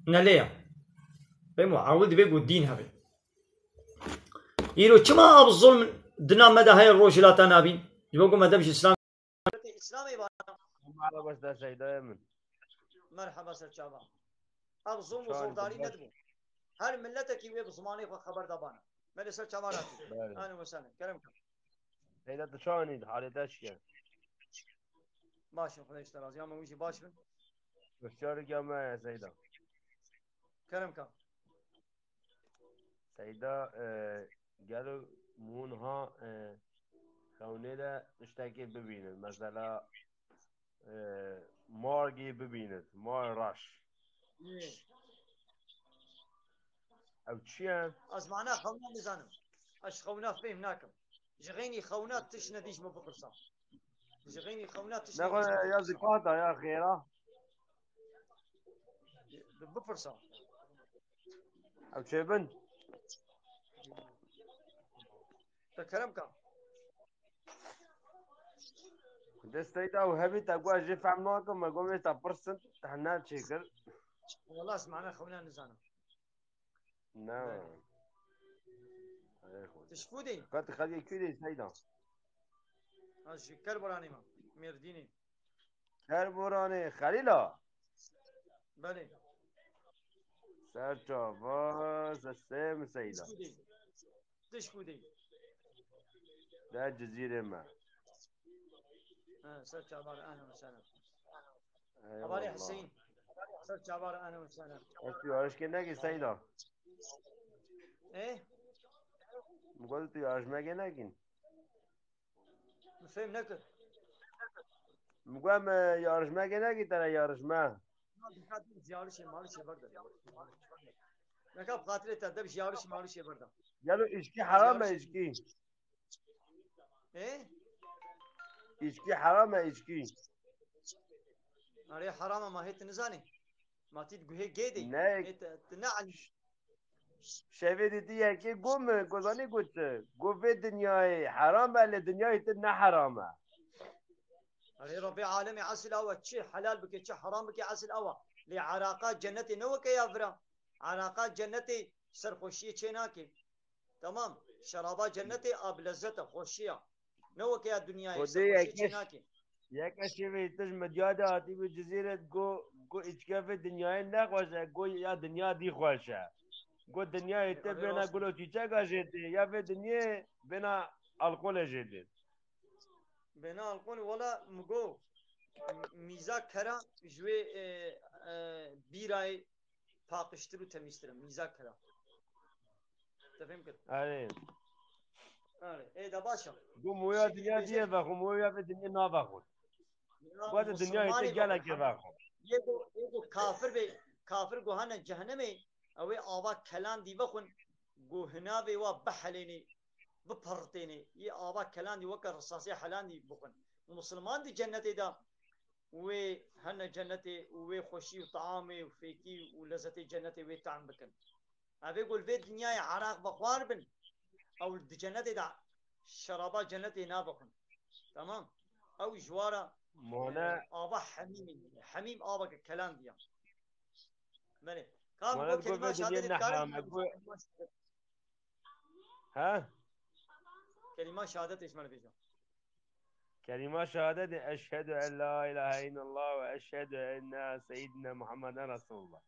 ne lê ye. Fehmo? Ewil dibê ku dîn hebe. Îro çima ev zulm di nav me de heye, rojhilata navîn? Ji bo ku me dev ji Îslam. Îslamê bana. Merhaba, ser Seydayê min. Merhaba, ser çava. Ev zulm û zordarî nedibû. Her miletekî wê bi zimanê xwe xeber dabana. Me li ser çava ratî. Belê. Ahlen we sehlen. Kerem ke. Seyda, tu çawa nî? Halê te çi ye? Baş in, Xwedê ji te razî. Ya me wî jî baş bin. Pirsyarek ya me ye, Seyda. Kerem ke. Seyda, e, gelo hûn ha, e, xewnê de tiştekê bibînin? Mesela, e, margê bibînin, mar reş. Ê. Ew çi ye? Ez mana xewna nizanim. Ez xewna fêm nakim. Ji xeynî xewna tişt nedî ji min bipirsa. Ji xeynî xewna tişt nedî ji min bipirsa. Ne xwe ya zikata ya xêra. Bipirsa. Ew çêbin. Te kerem ka. Desteyda û hebî te got, ez jê fehm nakim, me got, wê te pirsin, te hene çêkir. Wala ez mana xewna nizanim. Ne. Ey Xwedê. Tu ji ku dî? Qet xelkê kû dî Seyda? Ez ji Kerboranê me, Mêrdînê. Kerboranê, Xelîla? Belê. Ser çava, sesê min Seyda. Tu ji ku dî? Tu ji ku dî? De Cizîrê me. Ha, ser çava, ehlen we sehlen. Eyvallah. Hevalê Hüseyin. Ser çava, ehlen we sehlen. Ez tu yarışkê nekî Seyda. E? Min got tu yarışmekê nekîn. Min fêm nekir. Min got me yarışmekê nekî, te re yarışme. Yarışê malişê berde. Neka bi xatirê te de bi yarişê malişê berde. Gelo îçkî heram e, îçkî? Ê? Îçkî heram e, îçkî. Erê, heram e, ma hê tu nizanî? Ma tî di guhê gê de yî. Ne. Hê tu, tu ne elî. Şevê dîtî yekê got min, got zanî got çi? Got vê dinyayê heram e, lê dinyayê te ne heram e. Erê, Rebbê alemê esil awa çi helal bike, çi heram bike, esil awa. Lê eraqa cennetê ne weke ya vira. Eraqa cennetê serxweşiyê çê nake. Tamam. Şeraba cennetê a bi lezzet e, xweşiya. Ne weke ya dinyayê, Xwedê serxweşiyê çê yeke, nake. Yeke şevê tu ji medya de hatî bi Cizîrê got, got îçke vê dinyayê ne xweş e, got ya dinya dî xweş e. Got dinyayê te bêna gul û çîçeka jê tê, ya vê dinyê bêna alkolê jê tê. Bêna alkolê, wela min got, mîza kera ji wê, e, e, bîrayê paqijtir û temîztir e, mîza kira. Te fêm kir? Erê. Erê. Ê de baş e. Got moya dinya dî ye vexwe, moya vê dinyê navexwe. Ya, got dinyayê te gelekê vexwe. Yê ku, yê ku kafir bê, kafir ku hene cehennemê, ew ê ava kelan dî vexwin, ku hinavê wa bihelênê, bipertênê, yê ava kelan dî weke risasê helan dî bixwin. Musulman dî cennetê de, wê hene cennetê û wê xweşî û taamê û fêkî û lezetê cennetê wê tam bikin. Ev ê ku li vê dinyayê eraq vexwar bin, ew di cennetê de şeraba cennetê navexwin. Tamam? Ew ji wa re, mane, e, ava hemîmê, hemîm aveke kelan diya. Belê. Ka mane, got kelîma şehadetê dikarê. He? Kelîma şehadetê ji me re bêje. Kelîma şehadetê, eşhedü en la ilahe illallah ve eşhedü enne seyyidina Muhammeden Resulullah.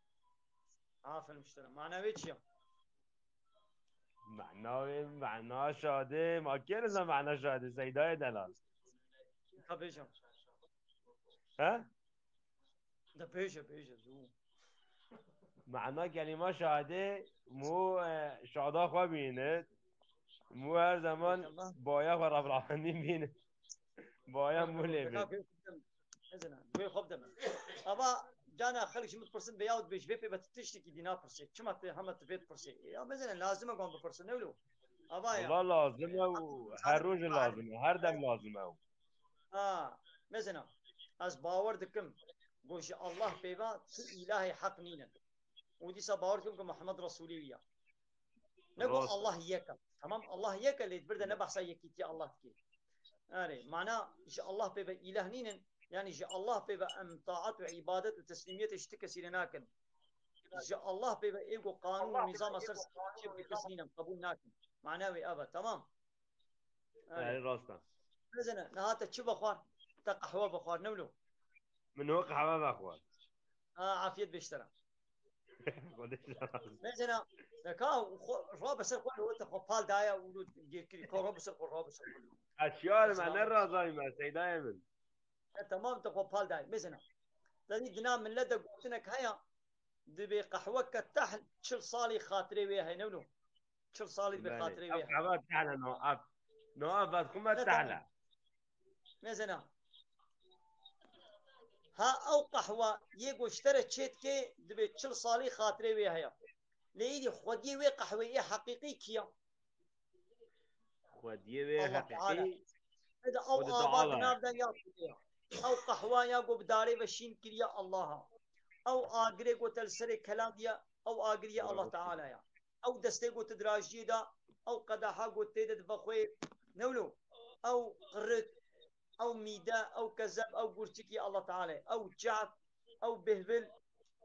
Aferin işte. Mana wê çi ya? Mana wê, mana şehadê, ma kê nizan mana şehadê, Seydayê delal. Ka bêje. He? De bêje, bêje, zû. Mana kelîma şehadê, mû, e, şada xwe bînit. Mû her zaman baya xwe Reb Alemîn bînit. Baya mû lê bînit. Nizana, wê xwe bideme. Ava cana xelk ji min dipirsin, vê ya dibêj, vê pê be tu tiştekî dî napirsê. Çima tu hema tu vê dipirsê? Ya mezene, lazim e wan bipirsin, ne wilo? Ava ya. Wala lazim e û her roj lazim e, her dem lazim e. Ha, mesela, ez bawer dikim, ku ji Allah pê ve tu îlahê heq nînin. Û dîsa bawer dikim ku Muhammed Resulê wî ya. Ne ku Rast e. Allah yek e. Tamam, Allah yek e, lê di vir de ne behsa yekîtiya Allah dike. Erê, mana ji Allah pê ve îlah nînin, yani ji Allah pê ve em taat û îbadet û teslîmiyetê ji ti kesî re nakin. Ji Allah pê ve ê ku qanûn û nîzama ser çi bi kes nînin, qebûl nakin. Mana wê ev e, tamam? Erê. Erê, rast e. Mezene, niha te çi vexwar? Te qehwe vexwar, ne wilo? Min ho qehwe vexwar. Ha, afiyet beştera. Xwedê razî. Mezene, ka xwe, rabe ser xwe, lo te xwe pal daye û lo gêkirî. Ka rabe ser xwe, rabe ser xwe. Ez şiyar me, ne razayî me, seydayê min. E, tamam, te xwe pal daye. Mezene. Te dî dina millet de gotinek heye, dibê qehweke tehl çil salî xatirê wê heye, ne wilo? Çil salî dibê Belê. Xatirê Ev wê heye. Qehwe tehl e, no ev. No ev, ez xwe me Ne tehl e. Tamam. Mezena. Ha ew qehwa yê ku ji te re çêdike, dibê çil salî xatirê wê heye. Lê îdî xwediyê wê qehweyê ê heqîqî kî ya? Xwediyê wê Allah Teala. Heqîqî Ede ew xwedî ava Teala di ye. Nav de ya Xwedê ya. Ew qehwa ya ku bi darê ve şîn kiriye Allaha. Ew agirê ku te li serê kelan diye, ew agirî ye Allah Teala ya. Ew destê ku tu dirajiyê de, ew qedaha ku tê de dibe xwê, ne wilo? Ew qirik, ew mîde, ew kezeb, ew gurçikî Allah Teala ye. Ew çav, ew bêhvil,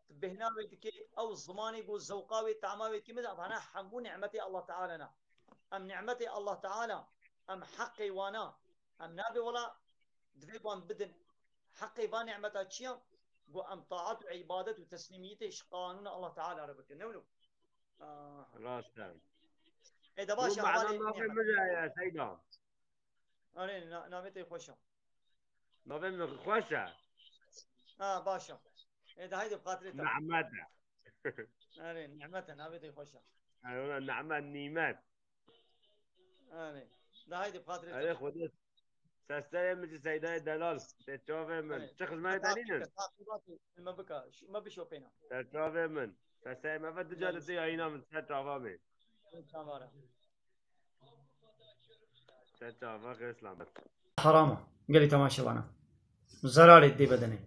tu bêhna wê dikê, ew zimanê ku zewqa wê, tama wê dikê, mezin, evana hemû nimetê Allah Teala ne. Em nimetê Allah Teala, em heqê wana, em nabê wela divê wan bidin. Heqê van nimeta çi ya? Ku em taat û îbadet û teslîmiyetê ji qanûna Allah Teala re bikin. Ne wilo? Ah. Rast e. Ê, de baş e, hevalê navê min re ye, Seyda. Erê, na-, navê te xweş e. Navê min xweş e. Ha, baş e. Ê, de haydi bi xatirê te. Nehmet e. Erê, Nehmet e, navê te xweş e. Erê, wala Nehmet, nîmet. Erê, de haydi bi xatirê te. Erê, Xwedê Sesterê min ji Seydayê delal, tê çavê min. Evet. Çi xizmetê te nînin? Takîb ke, takîbatê me bike, ş-, me bişopêne. Ser çavê min. Sesterê me ve du ca Evet. Di yayîna min ser çava min. Evet, çava re. Ser çava, xêr selamet. Heram e. Gelî temaşevana. Zerarê dê bedenê.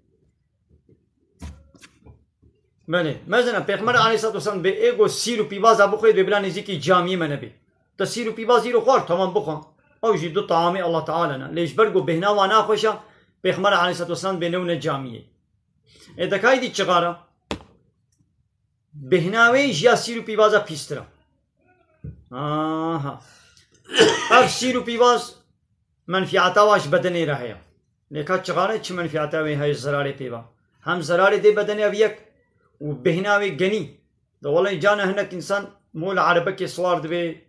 Belê. Mezina Pêxember aleyhissalatu vesselam bê ê go sîr û pîvaza bixwê dê bila nêzîkî camiyê me nebê. Te sîr û pîvaz îro xwar, tamam bixwe. Ew jî du taamê Allah Teala ne. Lê ji ber ku bêhna wa naxweş e, Pêxember aleyhissalatu vesselam bê newne camiyê. Ê dekayî dî çixara? Bêhna wê ji ya sîr û pîvaza pîstir e. Aha. Ev sîr û pîvaz menfîata wa ji bedenê re heye. Lê ka çixare çi menfîata wê heye, zerarê pê ve. Hem zerarê dê bedenê ev yek û bêhna wê genî. De welay cana hinek însan mo li erebekê siwar dibe,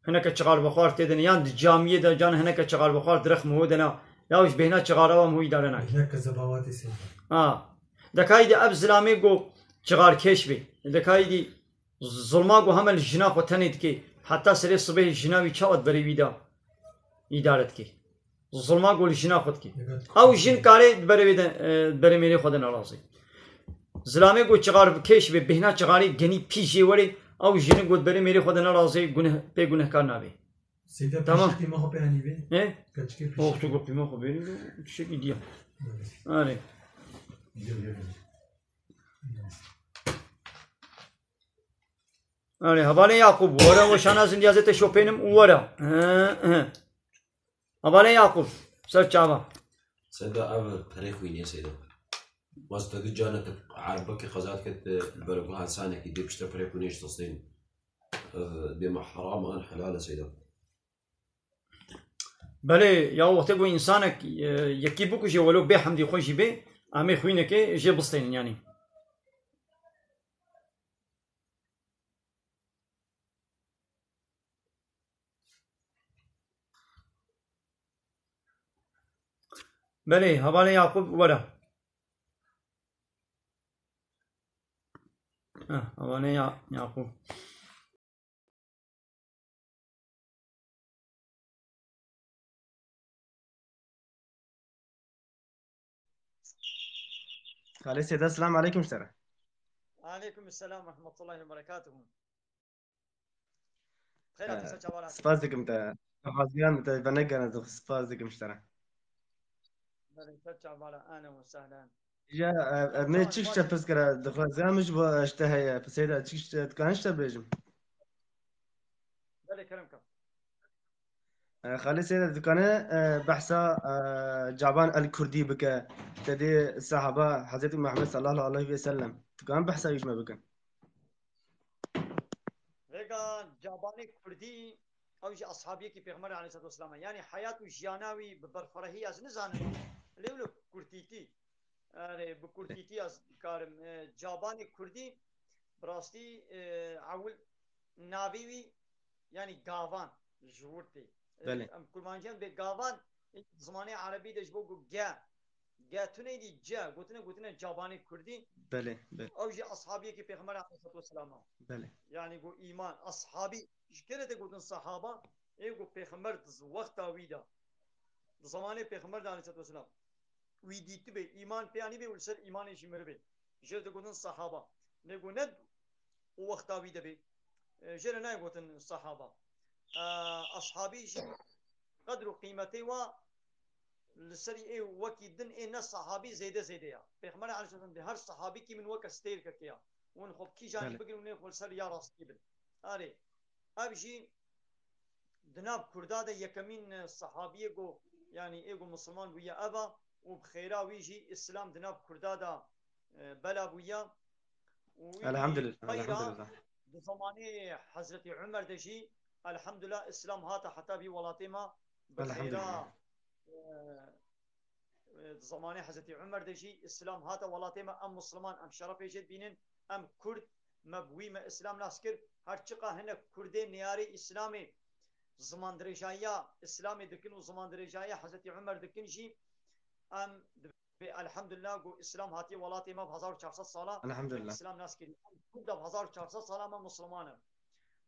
hineke çixar bi xwar tê de ne, yan di camiyê de cana hineke çixar bi xwar direxme ho de ne. Ya ji bêhna çixara wa mo îdare nake. Bêhna kezebawatê sê. Ha. Dekayî de ev zilamê go çixarkêş bê. Dekayî dî Zulma ku heme li jina xwe tenê dike, heta serê sibehê jina wî çawa di berê wî de îdare dike? Zulma ku li jina xwe dike. Ew jin kare di berê wê de, e, di berê mêrê xwe de nerazê. Zilamê ku çixar kêş be, bêhna çixarê genî pî jê were, ew jin ku di berê mêrê xwe de nerazê, guneh, pê gunehkar nabe. Seyda Tamam. Piştî me xwe pê anî be. He? Keçikê Ox, piştî. Tu ku pîma xwe bêrî, tiştekî diya. Evet. Are. Diya, diya, diya. Erê, hevalê Yaqûb, were weşana zindiyazê te şopênim û were. He, he. Hevalê Yaqûb, ser çava. Seyda, ev perê xwînê, Seyda. Wasta di cana te erbekê qeza dike, te li ber guha insanekî dê piştre perê xwînê ji testên, e, dê me heram an helal e, Seyda. Belê, ya wextê ku însanek, e, yekî bikuje, welo bê hemdî xwe jî bê, em ê xwînekê jê bistênin, yanî. Belê, hevalê Yaqûb were. Heh, hevalê Ya-, Yaqûb. Xalê Seyda, selam aleykum ji te re. Aleykum selam ve rahmetullahi ve berekatuhu. Xêr hatin, Ee, ser çava re. Spas dikim te. Haziran te venegerîne, spas dikim ji te re. Ser çavara, ahlen ve sehlen. Ya, e, e, me çi kişte pirs kira, dixwazim ji bo işte heye, piseyda çi kişte, dikanin işte bêjim. Belê, kerem ke. E, Xalê Seyda dikane, e, behsa, e, Caban el Kurdî bike, tedê sahaba Hezretî Muhammed sallallahu aleyhi ve sellem. Dikan behsa wî ji me bikin. Vêga Cabanê Kurdî, ew jî ashabiyekî Pêxember aleyhissalatu vesselam e. Yanî heyat û jiyana wî bi berfirehî ez nizanim. Lê wilo kurtîtî. Erê, bi kurtîtî ez dikarim. E, Cabanê Kurdî, bi rastî, e, ewil navê wî, yanî gavan ji wir tê. E, Belê. Em kurmanciyan bê gavan, e, zimanê erebî de ji bo ku ge. Ge tune dî ce, gotine, gotine Cabanê Kurdî. Belê, belê. Ew jî ashabiyekî Pêxember aleyhissalatu vesselam e. Belê. Yanî ku îman, ashabî, ji kere te gotin sahaba, ê ku Pêxember di wexta wî de, di zamanê Pêxember de aleyhissalatu vesselam, wî dîtibê, îman pê anîbê û li ser îmanê jî miribê. Jê re digotin sahaba. Lê ku ne û wexta wî de bê, e, jê re nayê gotin sahaba. E, Ashabî jî qedr û qîmetê wa li serî ê wekî din ê ne sahabî zêde zêde ya. Pêxember aleyhisselam dê her sahabîkî min weke stêrkekê ya. Win xwe bi kîjanî Belê. Bigirin û nê xwe li ser ya rastî bin. Erê, ev jî di nav Kurda de yekemîn, e, sahabiyê go, yanî ê go misilman bûye ev a û bi xêra wî jî Îslam di nav Kurda de, e, bela bûye. Û wî Elhamdülillah, xeyra elhamdülillah. Di zamanê Hezretî Umer de jî elhamdülillah Îslam hate heta vî welatê me bi Elhamdülillah. Xêra, e, e, di zamanê Hezretî Umer de jî Îslam hate welatê me, em Musliman, em şerefê jê dibînin, em Kurd, me bi wî me Îslam nas kir. Her çiqa hinek Kurdê neyarê Îslamê, zimandirêjayiya Îslamê dikin û zimandirêjayiya Hezretî Umer dikin jî, em dibê elhamdülillah ku Îslam hatiye welatê me bi hezar û çar sed sala, em Elhamdülillah. Îslam nas kirî. Em Kurd de bi hezar û çar sed sala me Musliman in.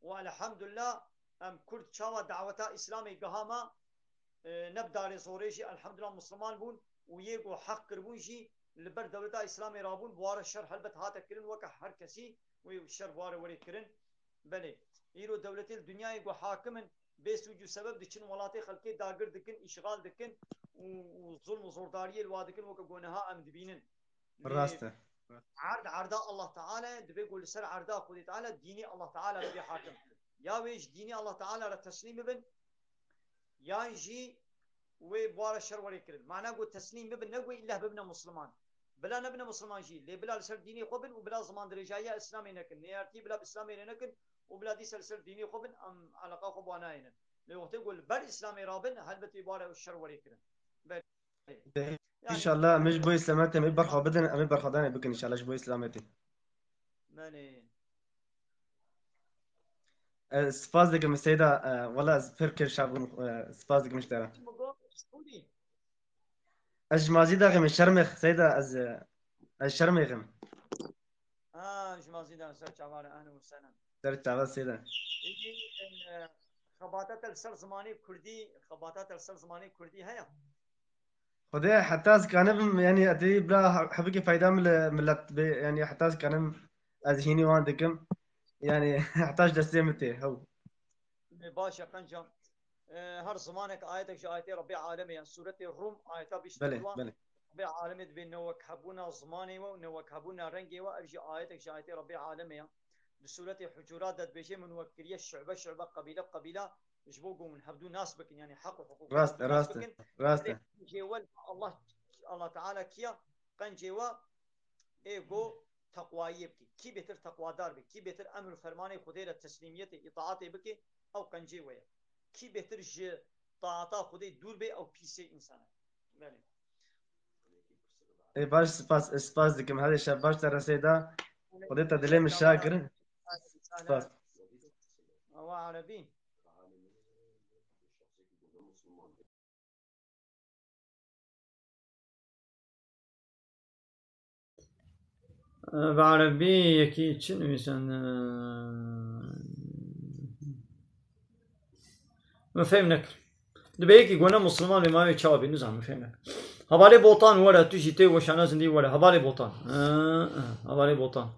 Û elhamdülillah em Kurd çawa daweta Îslamê giha me, e, ne bi darê zorê jî elhamdülillah Musliman bûn û yê ku heq kiribûn jî li ber dewleta Îslamê rabûn, bi ware şer helbet hate kirin weke her kesî wê şer bi ware were kirin. Belê, îro dewletê li dinyayê ku hakim in, bê sûc û sebeb diçin welatê xelkê dagir dikin, îşxal dikin û, û zulm û zordariyê li wa dikin weke ku niha em dibînin. Lê Rast e. Erd erda Allah Teala ye, divê ku li ser erda Xwedê Teala dînê Allah Teala bibê hakim. Ya wê ji dînê Allah Teala re teslîm bibin, yan jî wê bi wa re şer were kirin. Mana ku teslîm bibin, ne ku îlleh bibine Musliman. Bila nebine Musliman jî, lê bila li ser dînê xwe bin û bila zimandirêjayiya Îslamê nekin. Neyartî bila bi Îslamê re nekin û bila dîsa li ser dînê xwe bin, em eleqa xwe bi wan nayênin. Lê wextê ku li ber Îslamê rabin, helbet wê bi wa re şer were kirin. Belê. Înşallah, em ê ji bo îslametê, em ê berxwe bidin, em ê berxwedanê bikin înşallah ji bo îslametê. Belê. E, spas dikim Seyda, e, wela ez pir kêfşa bûm, e, spas dikim ji te re. Min got, Sûrî. Ez ji Mazî daxê min Şermêx, Seyda, ez, e, ez Şermêx im. Ha, ji Mazî de ser çavare, ahlen û sehlen. Ser çava Seyda. Peki, e, xebata te li ser zimanê Kurdî, xebata te li ser zimanê Kurdî heye? Xwedê heta ez kanim, yanî, etê bila he-, hebikê feyda min li millet bê, yanî, heta ez kanim ez hînî wan dikim. Yanî, heta ji destê min tê, hew. Lê baş e, qenca. E, her zimanek ayetek ji ayetê Rebbê Alemê ye. Sûretê Rûm ayeta bîst û Belê, dua. belê. Rebbê Alemê dibê newekhebûna zimanê we û newekhebûna rengê we. Ev jî ayetek ji ayetê Rebbê Alemê ye. Di Sûretê Hucurat de dibêje, min we kiriye şube şube, qebîle qebîle, ji bo ku hûn hevdû nas bikin, yanî heq û hiqûqê Rast, hevdû nas rast e, bikin. rast e. Lê qencê we li Allah, Allah Teala kiya? Qencê we ê go teqwayiyê bike. Kî bêtir teqwadar be, kî bêtir emr û fermanê Xwedê re teslîmiyetê, îtaatê bike, ew qencê we ye. Kî bêtir ji taata Xwedê dûr be, ew pîsê însan e. Belê. Ê, baş, spas, spas dikim. Hadi şev baş te re Seyda. Xwedê te dilê min şa kirin. Spas. Ewa Erebî. Bi erebî yekî çi nivîsand? Min fêm nekir. Dibe yekî gone Musliman bê, ma wê çawa bê, nizanim, min fêm nekir. Hevalê Botan were, tu jî tê weşana zindî were. Hevalê Botan. Hı, hı, hevalê Botan.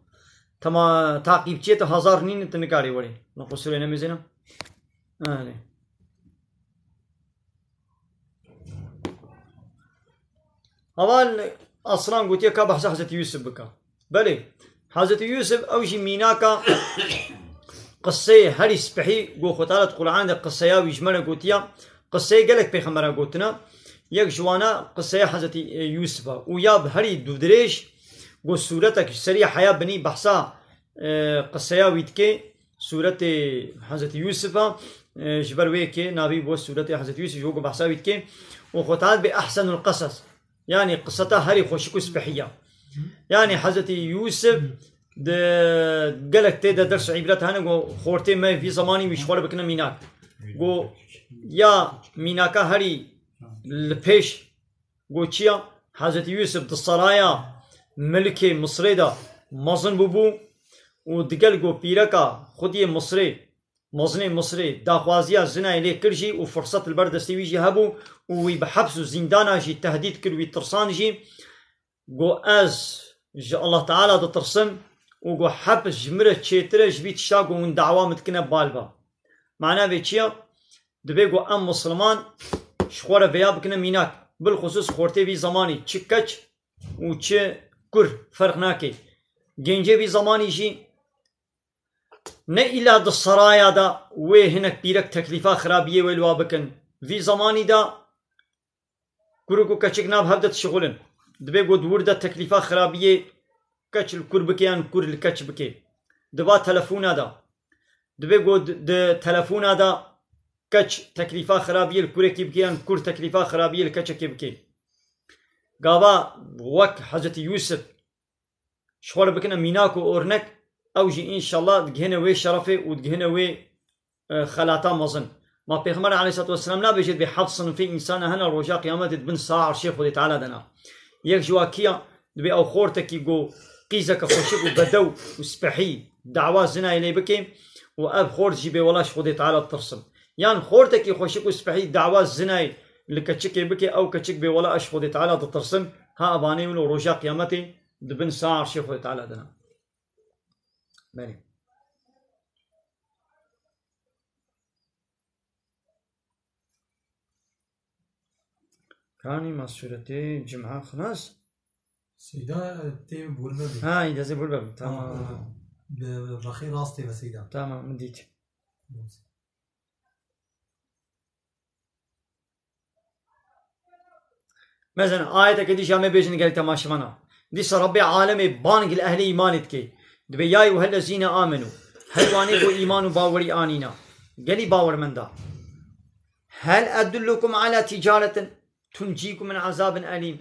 Tema taqîbçiyê te hazar nîn, tu nikarî werî. Min qusurê nemêzêne. Erê. Ewan aslan gotiye ka behsa Hezretî Yûsif bike. Belê, Hezretî Yûsif ew jî mînaka qiseyê herî spehî, go Xwe Teala di Qur'an de qiseya wî ji me re gotiya, qiseyê gelek pêxembera gotina, yek ji wana qiseya Hezretî, e, Yûsif e. Û ya bi herî dûdirêj, go sûretek ji serî heya binî behsa, e, qiseya wî dike, sûretê Hezretî Yûsif e, e, ji ber wê yekê navî bû sûretê Hezretî Yûsif, ji bo ku behsa wî dike. Û Xwe Teala dibê ehsenul qesas. Yanî qiseta herî xweşik û spehî ya. Yanî Hezretî Yûsif di gelek tê de ders û îbret hene, go xortê me vî zemanî wî ji xwe re bikine mînak. Go ya mînaka herî li pêş, go çi ya? Hezretî Yûsif di seraya milikê Misrê de mezin bûbû û digel go pîreka xwediyê Misrê, mezinê Misrê, daxwaziya zinayê lê kir jî û firsat li ber destê wî jî hebû û wî bi heps û zîndana jî tehdîd kir, wî tirsan jî. Go ez ji Allah Teala ditirsim û go hepis ji min re çêtir e ji vî tişta ku hûn dawa min dikine bal be. Mana vê çi ye? Dibê ku em Misliman ji xwe re vêya bikine mînak. Bilxusûs xortê vî zemanî çi keç û çi kur ferq nake. Gencê vî zemanî jî ne îla di seraya de wê hinek pîrek teklîfa xirabiyê wê li wa bikin. Vî zemanî de Kurik û keçik nav hev de dişixulin. Dibê ku di wir de teklîfa xirabiyê keç li kur bike yan kur li keç bike. Di va telefona de. Dibê ku di, di telefona de keç teklîfa xirabiyê li kurekî bike yan kur teklîfa xirabiyê li keçekê bike. Gava wek Hezretî Yûsif ji xwe re bikine mînak û ornek, ew jî înşallah digihine wê şerefê û digihine wê, e, xelata mezin. Ma Pêxember aleyhissalatu vesselam nabêje dibê heft sinifê însana hene roja qiyametê di bin saha erşê Xwedê Teala de ne. Yek ji wa kiya dibê ew xortekî ku qîzeke xweşik û bedew û spehî dawa zinayê lê bike û ev xort jî bê wela ji Xwedê Teala ditirsim. Yan xortekî xweşik û spehî dawa zinayê li keçikê bike, ew keçik bê wela ez ji Xwedê Teala ditirsim, ha evanê wilo roja qiyametê di bin saha erşê Xwedê Teala de ne. Belê. Kanî ma sûretê Cuma xilas? Seyda, e, tê bûr bibî. Ha, îdezê bûr bibî. Tamam. Ha, bi, bi rexê rastê ve Seyda. Tamam, min dît. Mezin, ayeteke dî jî em ê bêjin gelek temaşevana. Dîsa Rabbê alemê bang li ehlê îmanê dike. Dibê ya eyyuhellezîne amenû. Hey wanê ku îman û bawerî anîna. Gelî bawermenda. Hel edullukum ala ticaretin tuncîkum min azabin elîm.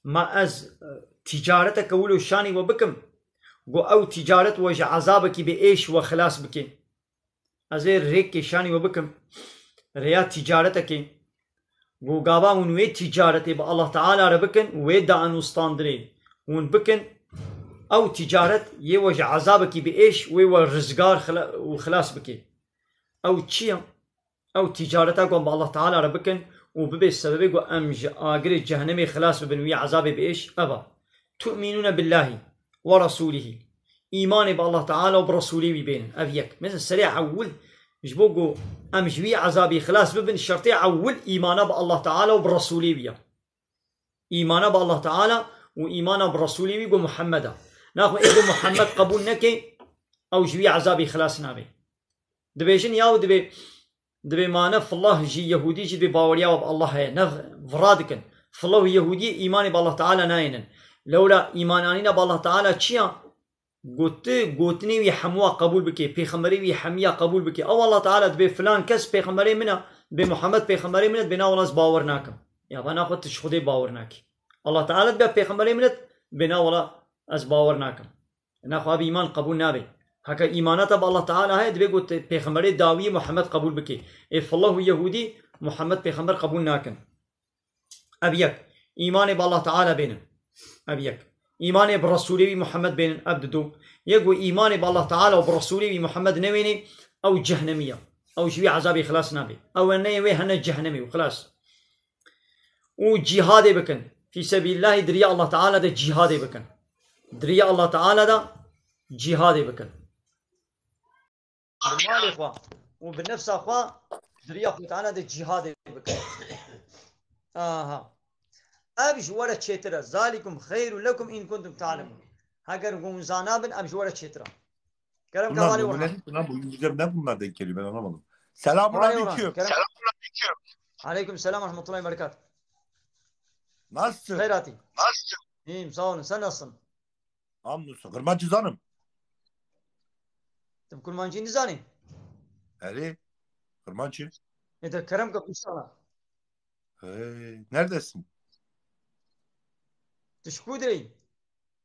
Ma ez, e, ticareteke wilo şanî we bikim. Ku ew ticaret we ji azabekî bi êş we xilas bike. Ez ê rêkê şanî we bikim. Rêya ticaretekê. Ku gava hûn wê ticaretê bi Allah Teala re bikin, wê danûstandinê hûn bikin. Ew ticaret yê we ji ezabekî bi êş, wê we rizgar xila-, û xilas bike. Ew çi ye? Ew ticareta ku em bi Allah Teala re bikin û bibe sebebê ku em ji agirê cehennemê xilas bibin, wî ezabê bi êş, ev e. Tu'minûne billahî we resûlihî. Îmanê bi Allah Teala û bi Resûlê wî bênin. Ev yek. Mesela serê ewil, ji bo ku em ji wî ezabî xilas bibin, şertê ewil îmana bi Allah Teala û bi Resûlê wî ye. Îmana bi Allah Teala û îmana bi Resûlê wî ku Muhammed e. Naxwe ê ku Muhammed qebûl neke, ew ji wî ezabî xilas nabe. Dibêjin yaw dibê, dibê ma ne fillah jî Yehûdî jî dibê baweriya we bi Allah heye. Ne vira dikin. Fillah û Yehûdiyê îmanê bi Allah Teala nayênin. Lewla îman anîna bi Allah Teala çi ya? Got, tu gotinê wî hemûya qebûl bike, pêxemberê wî hemiya qebûl bike. Ew Allah Teala dibê filan kes pêxemberê min e, dibê Muhammed pêxemberê min e, dibê na wela ez bawer nakim. Ya ba naxwe tu ji Xwedê bawer nakî. Allah Teala dibê pêxemberê min e, dibê na wela ez bawer nakim. Naxwe ev îman qebûl nabe. Heke îmana te bi Allah Teala heye, dibê got pêxemberê dawiyê Muhammed qebûl bike. Ê fillah û Yehûdî Muhammed pêxember qebûl nakin. Ev yek. Îmanê bi Allah Teala bênin. Ev yek. Îmanê bi Resûlê wî Muhammed bênin. Ev didu. Yek û îmanê bi Allah Teala û bi Resûlê wî Muhammed newênê, ew cehnemî ye. Ew ji wî ezabê xilas nabe. Ew neyê wê hene cehnemê û xilas. Û cîhadê bikin. Fî sebîlillahî di riya Allah Teala de cîhadê bikin. Di riya Allah Teala de cîhadê bikin. Bi malê xwe û bi nefsa xwe di riya Xwedê Teala de cîhadê bikin. Aha. Ev ji we re çêtir e. Zalikum xeyrun lekum in kuntum ta'lemun. Heger hûn zanabin, ev ji we re çêtir e. Kerem Bunlar kavalî bu orhan. Nedir? Bunlar bu bize ne bunlar denk geliyor, ben anlamadım. Selamun Kavalî aleyküm. Orhan. Kerem. Aleyküm selam ve rahmetullahi ve berekat. Nasılsın? Xeyr hatî. İyiyim, sağ olun. Sen nasılsın? Hamdolsun. Kırmancı zanım. Tu kurmancî nizanî? Eri. Kırmancı. E de kerem ke kuştana. Hey, neredesin? Tu ji ku dirî?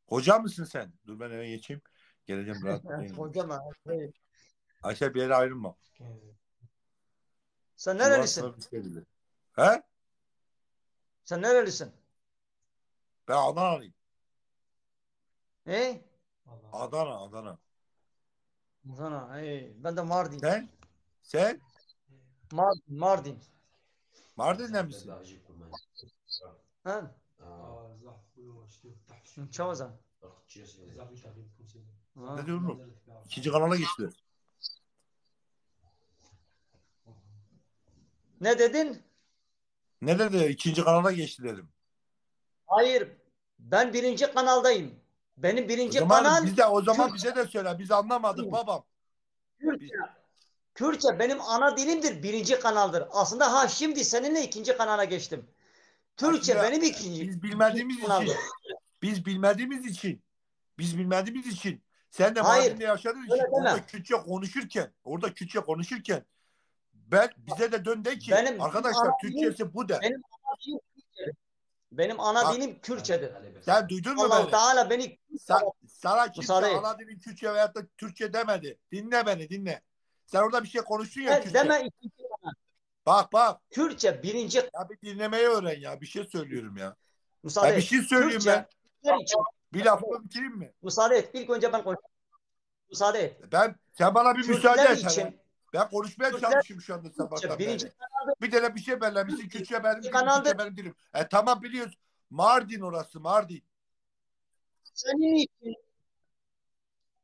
Hoca mısın sen? Dur ben eve geçeyim. Geleceğim rahat. Hocam ha. Hey. Ayşe, bir yere ayrılma. Sen nerelisin? Sivas'ta bir şey dedi. He? Sen nerelisin? Ben Adanalıyım. He? Adana, Adana. Adana. Hey, ben de Mardin. Sen? Sen? Mardin, Mardin. Mardin'den misin? Ha? Çawa zan? Ha. Ne diyorum? İkinci kanala geçtiler. Ne dedin? Ne dedi? İkinci kanala geçti dedim. Hayır. Ben birinci kanaldayım. Benim O birinci zaman kanal biz de, o zaman Türkçe. Bize de söyle. Biz anlamadık babam. Kürtçe. Kürtçe benim ana dilimdir. Birinci kanaldır. Aslında ha şimdi seninle ikinci kanala geçtim. Türkçe Aslında benim ikinci. Biz bilmediğimiz kanaldır. için. Biz bilmediğimiz için. Biz bilmediğimiz için. Sen de Hayır, Mardin'de yaşadığın öyle için orada deme. Kürtçe konuşurken, orada Kürtçe konuşurken ben bize de dön de ki Benim arkadaşlar ana Türkçesi bu de. Benim ana dilim Kürtçedir. Benim ana Bak, dilim Kürtçedir. Sen duydun mu Allah beni? Teala beni Sa- sana kimse Müsaade et. Ana dilin Kürtçe veyahut da Türkçe demedi. Dinle beni, dinle. Sen orada bir şey konuştun ya Sen Kürtçe. deme Bak bak. Kürtçe birinci Ya bir dinlemeyi öğren ya. Bir şey söylüyorum ya. müsaade Ya bir et. şey söyleyeyim Kürtçe ben. Kürtler için. Bir lafımı bitireyim mi? Müsaade et. İlk önce ben konuşayım. Müsaade et. Ben, sen bana bir Kürtler müsaade et hele. için Ben konuşmaya Kürtler- çalışıyorum şu anda sabahtan Kürtçe birinci beri. Bir tane bir şey bellemişsin. Kürtçe benim dilim, kanaldır. Kürtçe benim dilim. E tamam, biliyoruz. Mardin orası, Mardin. Senin için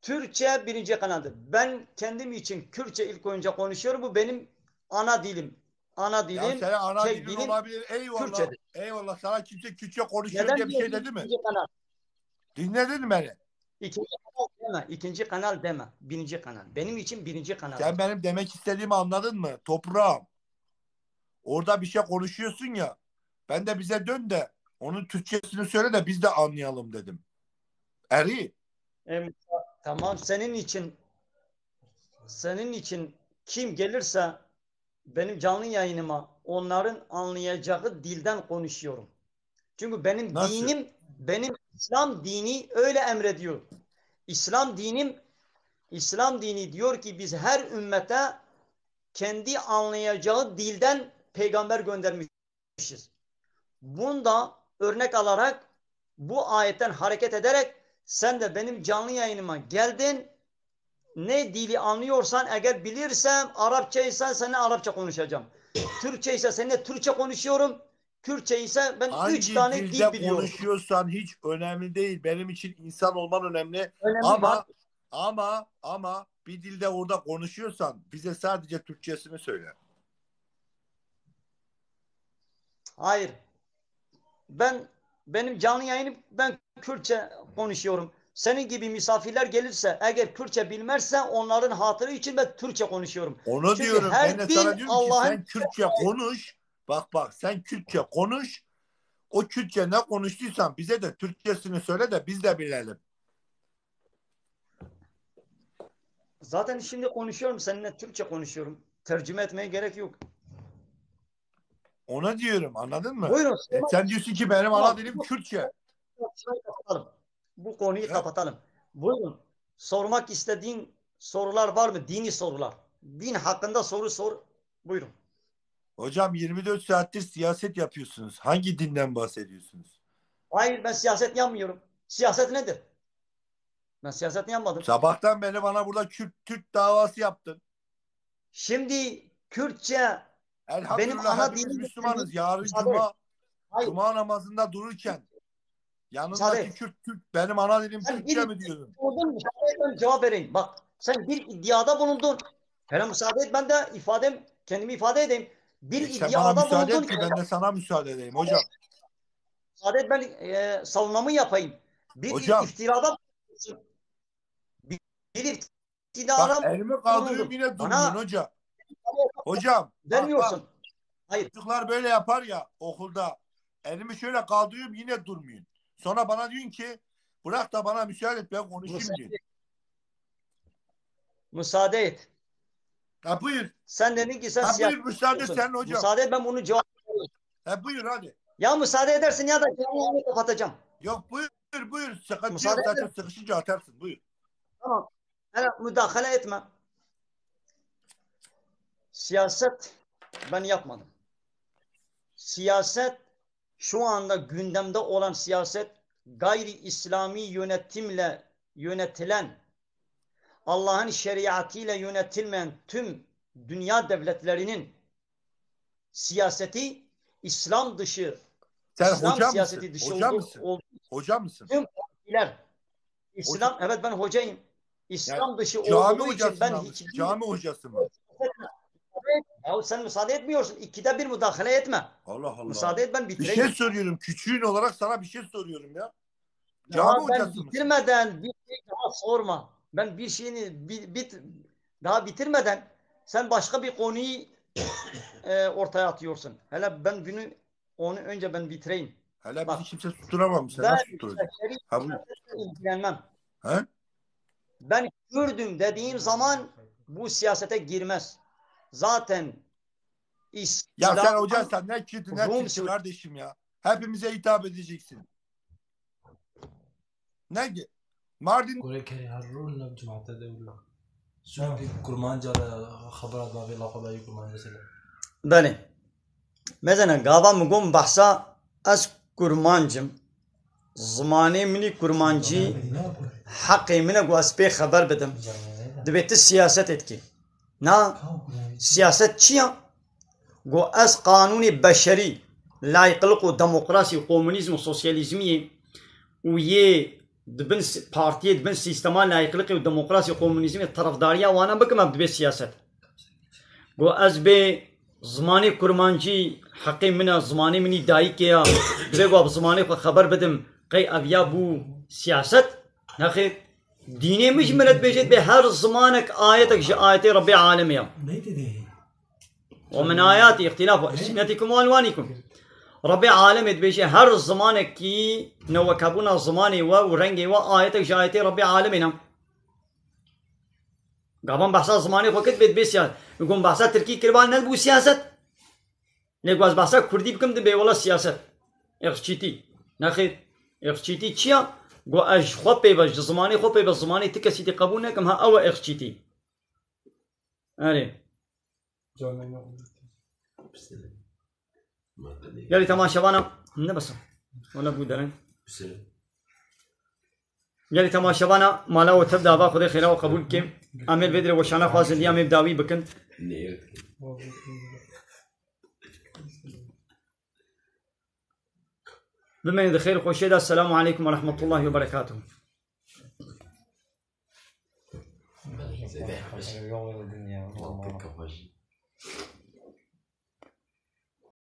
Türkçe birinci kanaldır. Ben kendim için Kürtçe ilk önce konuşuyorum. Bu benim ana dilim. Ana Ya dilim, senin ana tek dilin dilim olabilir. Eyvallah. Kürtçedir. Eyvallah. Sana kimse Kürtçe konuşuyor Neden diye bir şey diyorsun dedi mi? ikinci kanal? Dinledin mi beni? İkinci kanal deme. İkinci kanal deme. Birinci kanal. Benim için birinci kanal. Sen benim demek istediğimi anladın mı? Toprağım. Orada bir şey konuşuyorsun ya. Ben de bize dön de onun Türkçesini söyle de biz de anlayalım dedim. Eri. E, tamam, senin için senin için kim gelirse benim canlı yayınıma onların anlayacağı dilden konuşuyorum. Çünkü benim Nasıl? Dinim, benim İslam dini öyle emrediyor. İslam dinim, İslam dini diyor ki biz her ümmete kendi anlayacağı dilden peygamber göndermişiz. Bunda örnek alarak, bu ayetten hareket ederek sen de benim canlı yayınıma geldin. Ne dili anlıyorsan, eğer bilirsem, Arapça ise seninle Arapça konuşacağım. Türkçe ise seninle Türkçe konuşuyorum. Kürtçe ise ben üç Hangi tane dilde dil biliyorum. Konuşuyorsan hiç önemli değil. Benim için insan olman önemli. Önemli Ama bak. ama ama bir dilde orada konuşuyorsan bize sadece Türkçesini söyle. Hayır. Ben benim canlı yayınım, ben Kürtçe konuşuyorum. Senin gibi misafirler gelirse, eğer Kürtçe bilmezse onların hatırı için ben Türkçe konuşuyorum. Onu Çünkü diyorum. her Ben de dil sana diyorum ki Allah'ın sen Kürtçe konuş. Bak bak, sen Kürtçe konuş. O Kürtçe ne konuştuysan bize de Türkçesini söyle de biz de bilelim. Zaten şimdi konuşuyorum seninle, Türkçe konuşuyorum. Tercüme etmeye gerek yok. Ona diyorum, anladın mı? Buyurun. E, sen diyorsun ki benim Tamam. ana dilim Kürtçe. Şurayı kapatalım. Bu konuyu Ya. Kapatalım. Buyurun. Sormak istediğin sorular var mı? Dini sorular. Din hakkında soru sor. Buyurun. Hocam, yirmi dört saattir siyaset yapıyorsunuz. Hangi dinden bahsediyorsunuz? Hayır, ben siyaset yapmıyorum. Siyaset nedir? Ben siyaset yapmadım. Sabahtan beri bana burada Kürt, Türk davası yaptın. Şimdi Kürtçe Elhamdülillah, benim ana hepimiz dilim Müslümanız. Yarın Müsaade cuma, et. Hayır. Cuma namazında dururken yanındaki Müsaade. Kürt, Türk, benim ana dilim Sen Türkçe bir- mi diyordun? Sordun mu? Müsaade et, ben cevap vereyim. Bak, sen bir iddiada bulundun. Hele müsaade et, ben de ifadem, kendimi ifade edeyim. Bir E, sen bana iddiada müsaade bulundun. et ki ben de sana müsaade edeyim hocam. Müsaade et ben e, savunmamı yapayım. Bir Hocam. iftirada bir Bak, iftirada elimi kaldırıyorum, bulundum. Yine durmuyorsun hoca. Hocam, bak, vermiyorsun. Bak. Hayır. Çocuklar böyle yapar ya okulda. Elimi şöyle kaldırıyorum, yine durmuyorsun. Sonra bana diyorsun ki bırak da bana müsaade et, ben konuşayım diyorsun. Müsaade et. Ha, buyur. Sen dedin ki sen Ha, buyur, müsaade senin hocam. Müsaade et, ben bunu cevap veriyorum. Ha, buyur hadi. Ya müsaade edersin ya da canlı yayını kapatacağım. Yok, buyur, buyur. Sıkıntı Müsaade yok. Zaten edersin. Sıkışınca atarsın. Buyur. Tamam. Hele müdahale etme. Siyaset ben yapmadım. Siyaset, şu anda gündemde olan siyaset, gayri İslami yönetimle yönetilen, Allah'ın şeriatıyla yönetilmeyen tüm dünya devletlerinin siyaseti, İslam dışı, Sen İslam hoca siyaseti mısın? Dışı Hoca olduğu, mısın? Olduğu Hoca mısın? Tüm partiler. İslam, Hoca- evet, ben hocayım. İslam Yani dışı cami olduğu için hocası ben mı? Hiçbir Cami hocası mı? Ya sen müsaade etmiyorsun. İkide bir müdahale etme. Allah Allah. Müsaade et, ben bitireyim. Bir şey soruyorum. Küçüğün olarak sana bir şey soruyorum ya. Cami hocası mısın? Bitirmeden bir şey daha sorma. Ben bir şeyini bi- bit daha bitirmeden sen başka bir konuyu e, ortaya atıyorsun. Hele ben günü onu önce ben bitireyim. Hele bizi kimse susturamamış. Sen nasıl susturacak? Ha, buyur. Siyasetle ilgilenmem. He? Ben Kürdüm dediğim zaman bu siyasete girmez. Zaten İslam Ya sen hoca sen ne Kürdü ne Rum Türkçü kardeşim ya. Hepimize hitap edeceksin. Ne ki? Mardin Kurê kerê her rûn ne cemaate de wilo. Sûkê Kurmanca de xebera da vê lafa da yê Kurmanca sele. Belê. Mezene gava min got behsa ez Kurmanc im. Zimanê min î Kurmancî heqê min e ku ez pê xeber bidim. Dibê tu siyaset dikî. Na siyaset çi ya? Got ez qanûnê beşerî, layqliq û demokrasî û komunîzm û sosyalîzmiyê û yê di bin s-, partiyê di bin sîstema layqliqê û demokrasî û komunîzmê terefdariya wana bikim, ev dibe siyaset. Got ez bê zimanê kurmancî heqê min e, zimanê min î dayikê ya, dibe got bi zimanê xwe xeber bidim, qey ev ya bû siyaset? Nexêr. Dînê min jî min re dibêje, dibê her zimanek ayetek ji ayetê Rebbê alemê ya. ومن آياته اختلاف ألسنتكم وألوانكم. Rebbê alemê dibêje her zimanekî newekebûna zimanê we û rengê we ayetek ji ayetê Rebbê alemê ne. Gavan behsa zimanê xwe kir dibê dibê siyaset. Min got behsa tirkî kiriba nebû siyaset. Lê ku ez behsa kurdî bikim dibê wela siyaset. Irqçîtî. Nexêr. Irqçîtî çi ya? Got ez ji xwe pê ve, ji zimanê xwe pê ve zimanê ti kesî tê qebûl nekim, ha ew e irqçîtî. Erê. Gelî temaşevana ne besa. Wala bû dereng. Gelî temaşevana mala we tev dava Xwedê xêra we qebûl bike. Em ê li vê dirê weşana xwe zindî em ê bi dawî bikin. Bimînin di xêr û xweşiyê de. Selamu aleykum ve rahmetullahi ve berekatuhu. Muhabbet kafa.